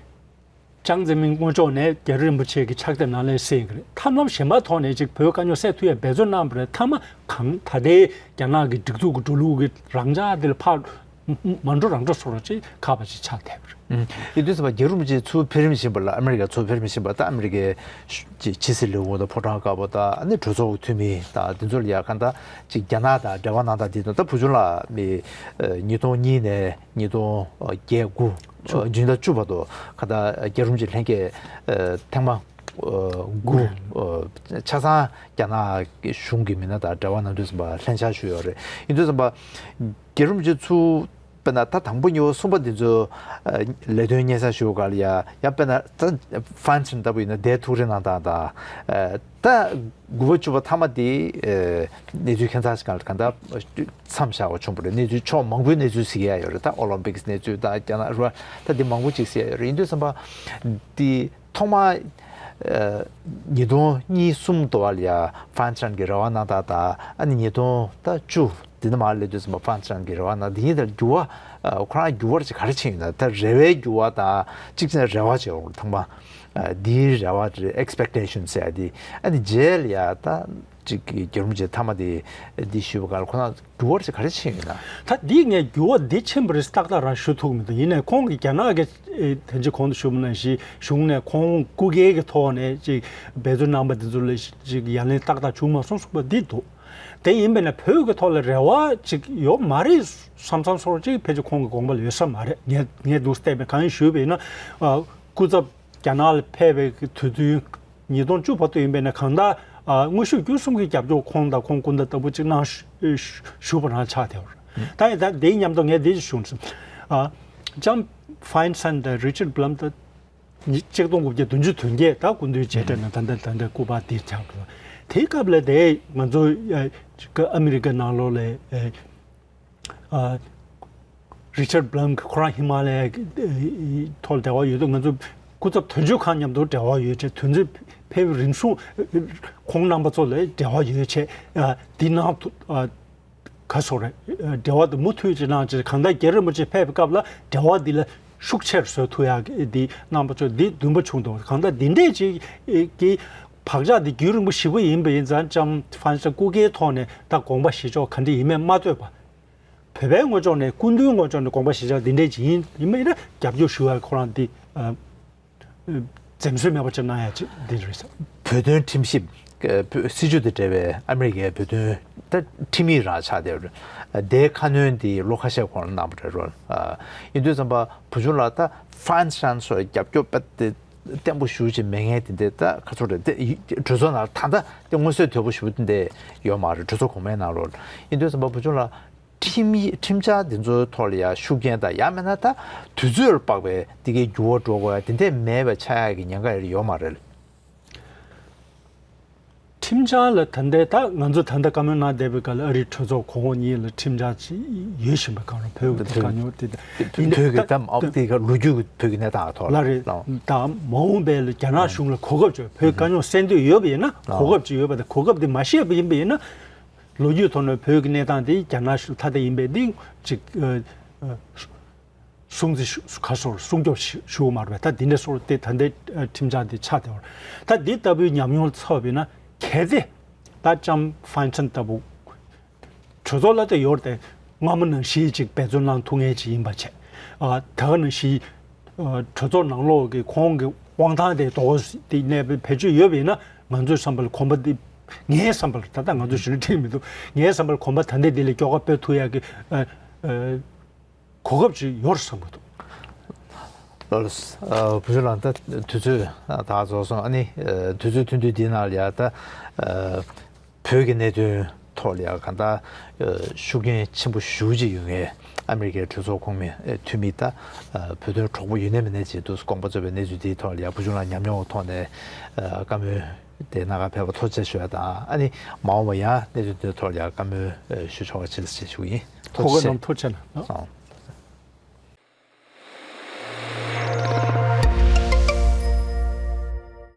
ཅང་ཙེ་མིན་དངོས་ཕྱོགས་ནས་རྒྱལ་བ་རིན་པོ་ཆེ་གི་ཕྱག་དེབ་ནང་ལ་གསལ་གི་རེད། ཐབས་ལམ་གཞན་པ་ཐོག་ནས་ཅིག་བོད་དཀའ་རྙོག་སེལ་ཐུབ་ཡ་འབད་བརྩོན་གནང་བ་རེད། མཐའ་མ་གང་ད་ལྟའི་རྒྱ་ནག་གི་སྒྲིག་འཛུགས་ཀྱི་འགྲོ་ལུགས་ཀྱི་རང་འཇགས་དེ་ལ་ཕར་མ་འགྲོ་རང་འགྲོ་བཟོ་འདྲ་ཅིག་ཁ་བ་ཅིག་ཆགས་བསྡད་པ་རེད། ཨུམ། ཡིན་དུས་ཙམ་པ་རྒྱལ་བ་རིན་པོ་ཆེ་ཚུར་ཕེབས་རིམ་བཞིན་པ་ལ་ཨ་མི་རི་ཀ་ཚུར་ཕེབས་རིམ་བཞིན་པ་ད་ཨ་མི་རི་ཀའི་ཕྱི་སྲིད་ལས་ཁུངས་དང་ཕོ་བྲང་དཀར་པོ་དང་ཨ་ནི་གྲོས་ཚོགས་ཀྱི་འཐུས་མི་དང་དེ་ཚོ་ལ་ཡ་གང་ལྟར་ཅིག་རྒྱ་ནག་དང་འབྲེལ་བ་གནང་སྟངས་དེ་དང་ད་བུ་ཆུང་ལགས་མི་ཉིས་སྟོང་གཉིས་ནས་ཉིས་སྟོང་བརྒྱད་དགུ་བཅུ་ཟླ་བཅུ་བར་དུ་གང་ལྟར་རྒྱལ་བ་རིན་པོ་ཆེ་ལྷན་རྒྱས་ཐེངས་མ་དགུ་ཆ་ཚང་རྒྱ་ནག་གི་གཞུང་གི་མི་སྣ་དང་འབྲེལ་བ་གནང་དུས་ཙམ་པ་ལྷན་བཅར་ཞུས་ཡོད་རེད། ཡིན་དུས་ཙམ་པ་རྒྱལ་བ་རིན་པོ་ཆེ་ཚུར་དཔེར་ན་ད་དང་པོ་གཉིས་པ་གསུམ་པ་འདི་ཚོ་ཨ་ལས་དོན་སྙན་སེང་ཞུ་ག་ལ་ཡ་ཡ་དཔེར་ན་ད་ཧྥན་སན་ལྟ་བུ་ཡིན་ན་དེ་ཐུགས་རེ་གནང་སྟངས་དང་ཨ་ད་དགུ་པ་བཅུ་པ་མཐའ་མ་དེ་ཨ་གནས་ཚུལ་ཁྱད་མཚར་ཞིག་གང་ལ་གང་ལྟར་མཚམས་བཞག་པ་བྱུང་བ་རེད། གནས་ཚུལ་ཕྱོགས་མང་པོའི་གནས་ཚུལ་གཟིགས་ཡ་ཡོད་རེད། ད་ཨོ་ལིམ་པིག་གནས་ཚུལ་དང་རྒྱ་ནག་རུ་ད་དེ་མང་པོ་ཅིག་གཟིགས་ཡ་ཡོད་རེད། ཡིན་དུས་ཙམ་པ་དེ་ཐོག་མ་ཨ་ཉིས་སྟོང་གཉིས་གསུམ་དུ་བ་ལ་ཡ་ཧྥན་སན་གྱི་རེ་བ་གནང་སྟངས་དང་ཨ་ནི་ཉིས་སྟོང་ད་བཅུ། དེ་ནས་མར་སླེབས་དུས་ཙམ་པ་ཧྥན་སན་གྱི་རེ་བ་ན་དེ་ཉིད་དེར་འགྱུར་བ་ཨ་ཁོ་རང་འགྱུར་བ་ཅིག་ག་རེ་ཕྱིན་ཡོད་ན། ད་རེ་བའི་འགྱུར་བ་དང་གཅིག་ཅིག་ན་རེ་བ་བྱེད་འོང་ཐང་པ་ཨ་འདིའི་རེ་བ་རེད། ཨེག་སི་པེག་ཊེ་ཤན་ཟེར་ཡ་དེ་ཨ་ནི་རྗེས་ལ་ཡ་ད་ཅིག་གི་རྒྱལ་བ་རིན་པོ་ཆེ་མཐའ་མ་དེ་འདི་ཞུས་པ་ག་ལ་ཁོ་རང་འགྱུར་བ་ཅིག་ག་རེ་ཕྱིན་ཡོད་ན། ད་འདི་ངས་འགྱུར་བ་འདི་ཕྱིན་པ་རེད་ཏག་ཏག་རང་ཞུ་ཐུབ་མི་འདུག་ཡིན་ནའི་ཁོང་གིས་རྒྱ་ནག་གི་ཨེ་དེ་འཇིག་གོང་དུ་ཞུས་པ་ནང་བཞིན་གཞུང་ནས་ཁོང་སྐུ་སྒེར་གྱི་ཐོག་ནས་ཅིག་འབད་བརྩོན་གནང་པ་འདི་ཚོ་ལ་ཅིག་ཡ་ལན་ཏག་ཏག་བྱུང་མ་སོང་གསུངས་པ་འདི་འདུག་དེ་ཡིན་པས་ན་བོད་ཀྱི་ཐོག་ལ་རེ་བ་ཅིག་ཡོད་མ་རེད་བསམ་བསམ་སོགས་ཅིག་ཕལ་ཆེར་ཁོང་གི་དགོངས་པ་ལ་ཡོད་ས་མ་རེད། ངས་ངས་འདུག་བལྟས་པས་གང་ཡིན་ཞུས་པས་ན་ཨ་སྐུ་ཚབ་རྒྱ་ནག་ལ་ཕེབས་པའི་དུས་ཚོད་ཉིས་སྟོང་བཅུ་བར་དུ་ཡིན་པས་ན་གང་ལྟར་ཨ་དངོས་ཤུགས་བརྒྱུད་གསུམ་གྱི་རྒྱབ་སྐྱོར་ཁོང་དང་ཁོང་སྐུ་ཟླ་ལྟ་བུ་ཅིག་གནང་ཞུ་ཞུ་བ་རང་ཆགས་བསྡད་པ་རེད། ད་ཡིན་ད་དེའི་མཉམ་དུ་ངས་འདི་ཞིག་ཞུ་འདུག་ཨ་ལྕམ་ཧྥན་སན་དང་རི་ཅར་བྷ་ལམ་དང་ཉི་གཅིག་སྟོང་དགུ་བརྒྱ་བདུན་ཅུ་དོན་བརྒྱད་ད་སྐུ་མདུན་མཇལ་འཕྲད་ནས་ད་ལྟ་ད་ལྟ་སྐུ་པར་འདིར་ཆགས་འདུག་དེའི་སྐབས་ལ་དེ་ང་ཚོ་ཨ་ཨ་མི་རི་ཀ་ནང་ལོགས་ལ་ཨ་རི་ཅར་བྷ་ལམ་གྱི་ཁོ་རང་ཧི་མ་ལ་ཡའི་ཐོག་ལ་འབྲེལ་བ་ཡོད་དུས་ང་ཚོ་སྐུ་ཚབ་དོན་གཅོད་ཁང་མཉམ་དུ་འབྲེལ་བ་ཡོད་ཅེས། དོན་གཅོད་ཕེབས་རིམ་བྱུང་ཁོང་རྣམ་པ་ཚོ་ལ་འབྲེལ་བ་ཡོད་ཅེས་འདི་གནང་ཐུབ། ག་སོགས་རེད། འབྲེལ་བ་དེ་མུ་མཐུད་ཅིག་གནང་ཅིག་གང་ལྟར་རྒྱལ་བ་རིན་པོ་ཆེ་ཕེབས་པའི་སྐབས་ལ་འབྲེལ་བ་འདི་ལ་ཤུགས་ཆེར་བཟོ་ཐུབ་ཡག་གི་འདི་གནང་པ་ཚོ་འདི་འདུན་པ་བྱུང་འདུག་གང་ལྟར་འདི་འདྲས་ཅིག་གི་བག་ཆགས་འདི་རྒྱུན་རིང་པོ་ཞེ་པོ་ཡིན་པ་ཡིན་ཙང་ལྕམ་ཧྥན་སན་སྐུ་སྒེར་ཐོག་ནས་ད་དགོངས་པ་བཞེས་ཕྱོགས་ག་འདྲ་ཡིན་མིན་མ་ལྟོས་པ། བོད་པའི་ངོས་ཕྱོགས་ནས་སྐུ་མདུན་ངོས་ཕྱོགས་ནས་དགོངས་པ་བཞེས་ཕྱོགས་འདི་འདྲས་ཅིག་ཡིན། ཡིན་པ་ཡིན་ན་རྒྱབ་སྐྱོར་ཞུ་ཡག་ཁོ་རང་འདི། འཛེམ་ཟོན་མེད་པ་ཅིག་གནང་ཡ་ཅིག་འདི་རེད་ཟེར། བོད་དོན་ཁྲིམས་ཞིབ་ཀྱི་སྲིད་བྱུས་དང་འབྲེལ་བའི་ཨ་མི་རི་ཀའི་བོད་དོན་ད་ཁྲིམས་ཡིག་རང་ཆགས་བསྡད་ཡོད་རེད། དེའི་ཁ་སྣོན་འདི་ལོ་ཁ་ཤས་གོང་ལ་གནང་བ་རེད་རོ། ཡིན་དུས་ཙམ་པ་བུ་ཆུང་ལགས་ད་ཧྥན་སན་སོགས་རྒྱབ་སྐྱོར་དཔེ་དེ་བརྟན་པོ་ཞེ་ཅིག་མེད་མཁན་དེ་འདྲ་ད་ག་ཚོད་རེད། དེ་གྲོས་ཚོགས་ནང་ད་ལྟ་དེ་མངོན་གསལ་དོད་པོ་ཞེ་པོ་དེ་འདྲ་ཡོད་མ་རེད། གྲོས་ཚོགས་གོང་མའི་ནང་ལོགས། ཡིན་དུས་ཙམ་པ་བུ་ཆུང་ལགས། ཁྲིམས་ཡིག་ཁྲིམས་འཆར་འདི་ཚོའི་ཐོག་ལ་ཡང་ཤུགས་རྐྱེན་དང་ཡང་མིན་ན་ད་དུས་ཚོད་ལ་དཔག་པའི་འདི་གའི་འགྱུར་བ་འགྲོ་དགོས་ཡ་དེ་འདྲས་མེད་པ་ཆགས་ཡ་གི་ཉེན་ཁ་ཡོད་མ་རེད། ཁྲིམས་འཆར་ལ་ད་ལྟའི་ད་ང་ཚོ་ད་ལྟ་བཀའ་མོལ་གནང་བསྡད་པའི་སྐབས་ལ་ཨ་རིའི་གྲོས་ཚོགས་གོང་འོག་གཉིས་ལ་ཁྲིམས་འཆར་ཅིག་ཡོད་བཞིན་པ་གང་རུང་བོད་ཀྱི་དེ་དཀའ་རྙོག་དེ་ད་ཡིན་བོད་ཀྱི་ད་ད་དེ་ག་ལོ་རྒྱུས་ཀྱི་བོད་ཀྱི་གནས་སྟངས་ཐོག་ལ་ལ་རེད། ད་མ་འོངས་པའི་ལ་རྒྱ་ནག་གཞུང་ལ་གོ་སྐབས་བྱོས། བོད་དཀའ་རྙོག་སེལ་འདོད་ཡོད་པ་ཡིན་ན་གོ་སྐབས་ཅིག་ཡོད་པ་དང་གོ་སྐབས་དེ་མ་ཤེས་པ་ཡིན་པ་ཡིན་ན། ལོ་རྒྱུས་ཐོག་ནས་བོད་ཀྱི་གནས་སྟངས་དེ་རྒྱ་ནག་གཞུང་ཐ་དད་ཡིན་པས་འདི་ཅིག་ཨ་ཨ་སྲུང་བརྩི་ཞུ་ག་སོར་སྲུང་སྐྱོབ་ཞུ་ཞུ་མ་རེད་པས། ད་འདི་འདྲ་སོར་དེ་ད་ལྟའི་ཨ་ཁྲིམས་འཆར་འདི་ཆགས་བསྡད་པ་རེད། ད་འདི་ལྟ་བུའི་ཉམས་མྱོང་ཚོར་བ་ཡིན་ན་གལ་ཏེ་ད་ལྕམ་ཧྥན་སན་ལྟ་བུ་གྲོས་ཚོགས་ལ་དེ་ཡོད་དེ་སྔ་མོ་ནང་བཞིན་ཅིག་འབད་བརྩོན་གནང་ཐུབ་མཁན་ཅིག་ཡིན་པ་བྱས། ཨ་ད་ག་ནང་བཞིན་ཨ་གྲོས་ཚོགས་ནང་ལོགས་ཀྱི་ཁོང་གི་དབང་ཐང་དེ་དོགས་དེ་གནས་པའི་བེད་སྤྱོད་ཡོད་པ་ཡིན་ན་ང་ཚོའི་བསམ་པ་ལ་གོམ་པ་འདི་ངའི་བསམ་པ་ལ་ད་ལྟ་ང་ཚོ་གཞོན་ནུ་ཁྲིད་མི་འདུག་ངའི་བསམ་པ་ལ་གོམ་པ་ད་ལྟ་འདི་ལས་མགྱོགས་ཀ་སྤོས་ཐུབ་ཡག་གི་ཨ་ཨ་གོ་སྐབས་ཅིག་ཡོད་བསམ་གྱི་འདུག་ལགས། ཨ། བུ་ཆུང་ལགས། ད་དུས་ཚོད་ད་རྫོགས་སོང་། ཨ་ནི་ཨ་དུས་ཚོད་ཐུང་ཐུང་འདིའི་ནང་ལ་ཡ་ད་ཨ་བོད་ཀྱི་གནད་དོན་ཐོག་ལ་ཡ་གང་ལྟར་ཨ་ཤུགས་རྐྱེན་ཆེན་པོ་ཞེ་པོ་ཅིག་ཡོད་མཁན་ཨ་མི་རི་ཀའི་གྲོས་ཚོགས་གོང་མའི་ཨ་འཐུས་མི། ད་ཨ་བོད་དོན་གྲོགས་པོ་ཡིན་ནའི་མིན་ནའི་ཅིག་འདུག། དགོངས་པ་རྫོགས་པའི་གནས་ཚུལ་འདིའི་ཐོག་ལ་ཡ་བུ་ཆུང་ལགས་ཉམས་མྱོང་གི་ཐོག་ནས་ཨ་བཀའ་མོལ་དེ་གནང་ག་ཕེབས་པ་ཐུགས་རྗེ་ཆེ་ཞུ་ཡ་དང་། ཨ་ནི་མ་འོངས་པ་ཡང་གནད་དོན་འདིའི་ཐོག་ལ་ཡ་བཀའ་མོལ་ཨ་ཞུ་ཆོག་པ་བྱེད་ཟེར་ཞུ་གི་ཡིན། ཐུགས་རྗེ་ཆེ། ཐུགས་རྗེ་ཆེ་ལགས། ཨ།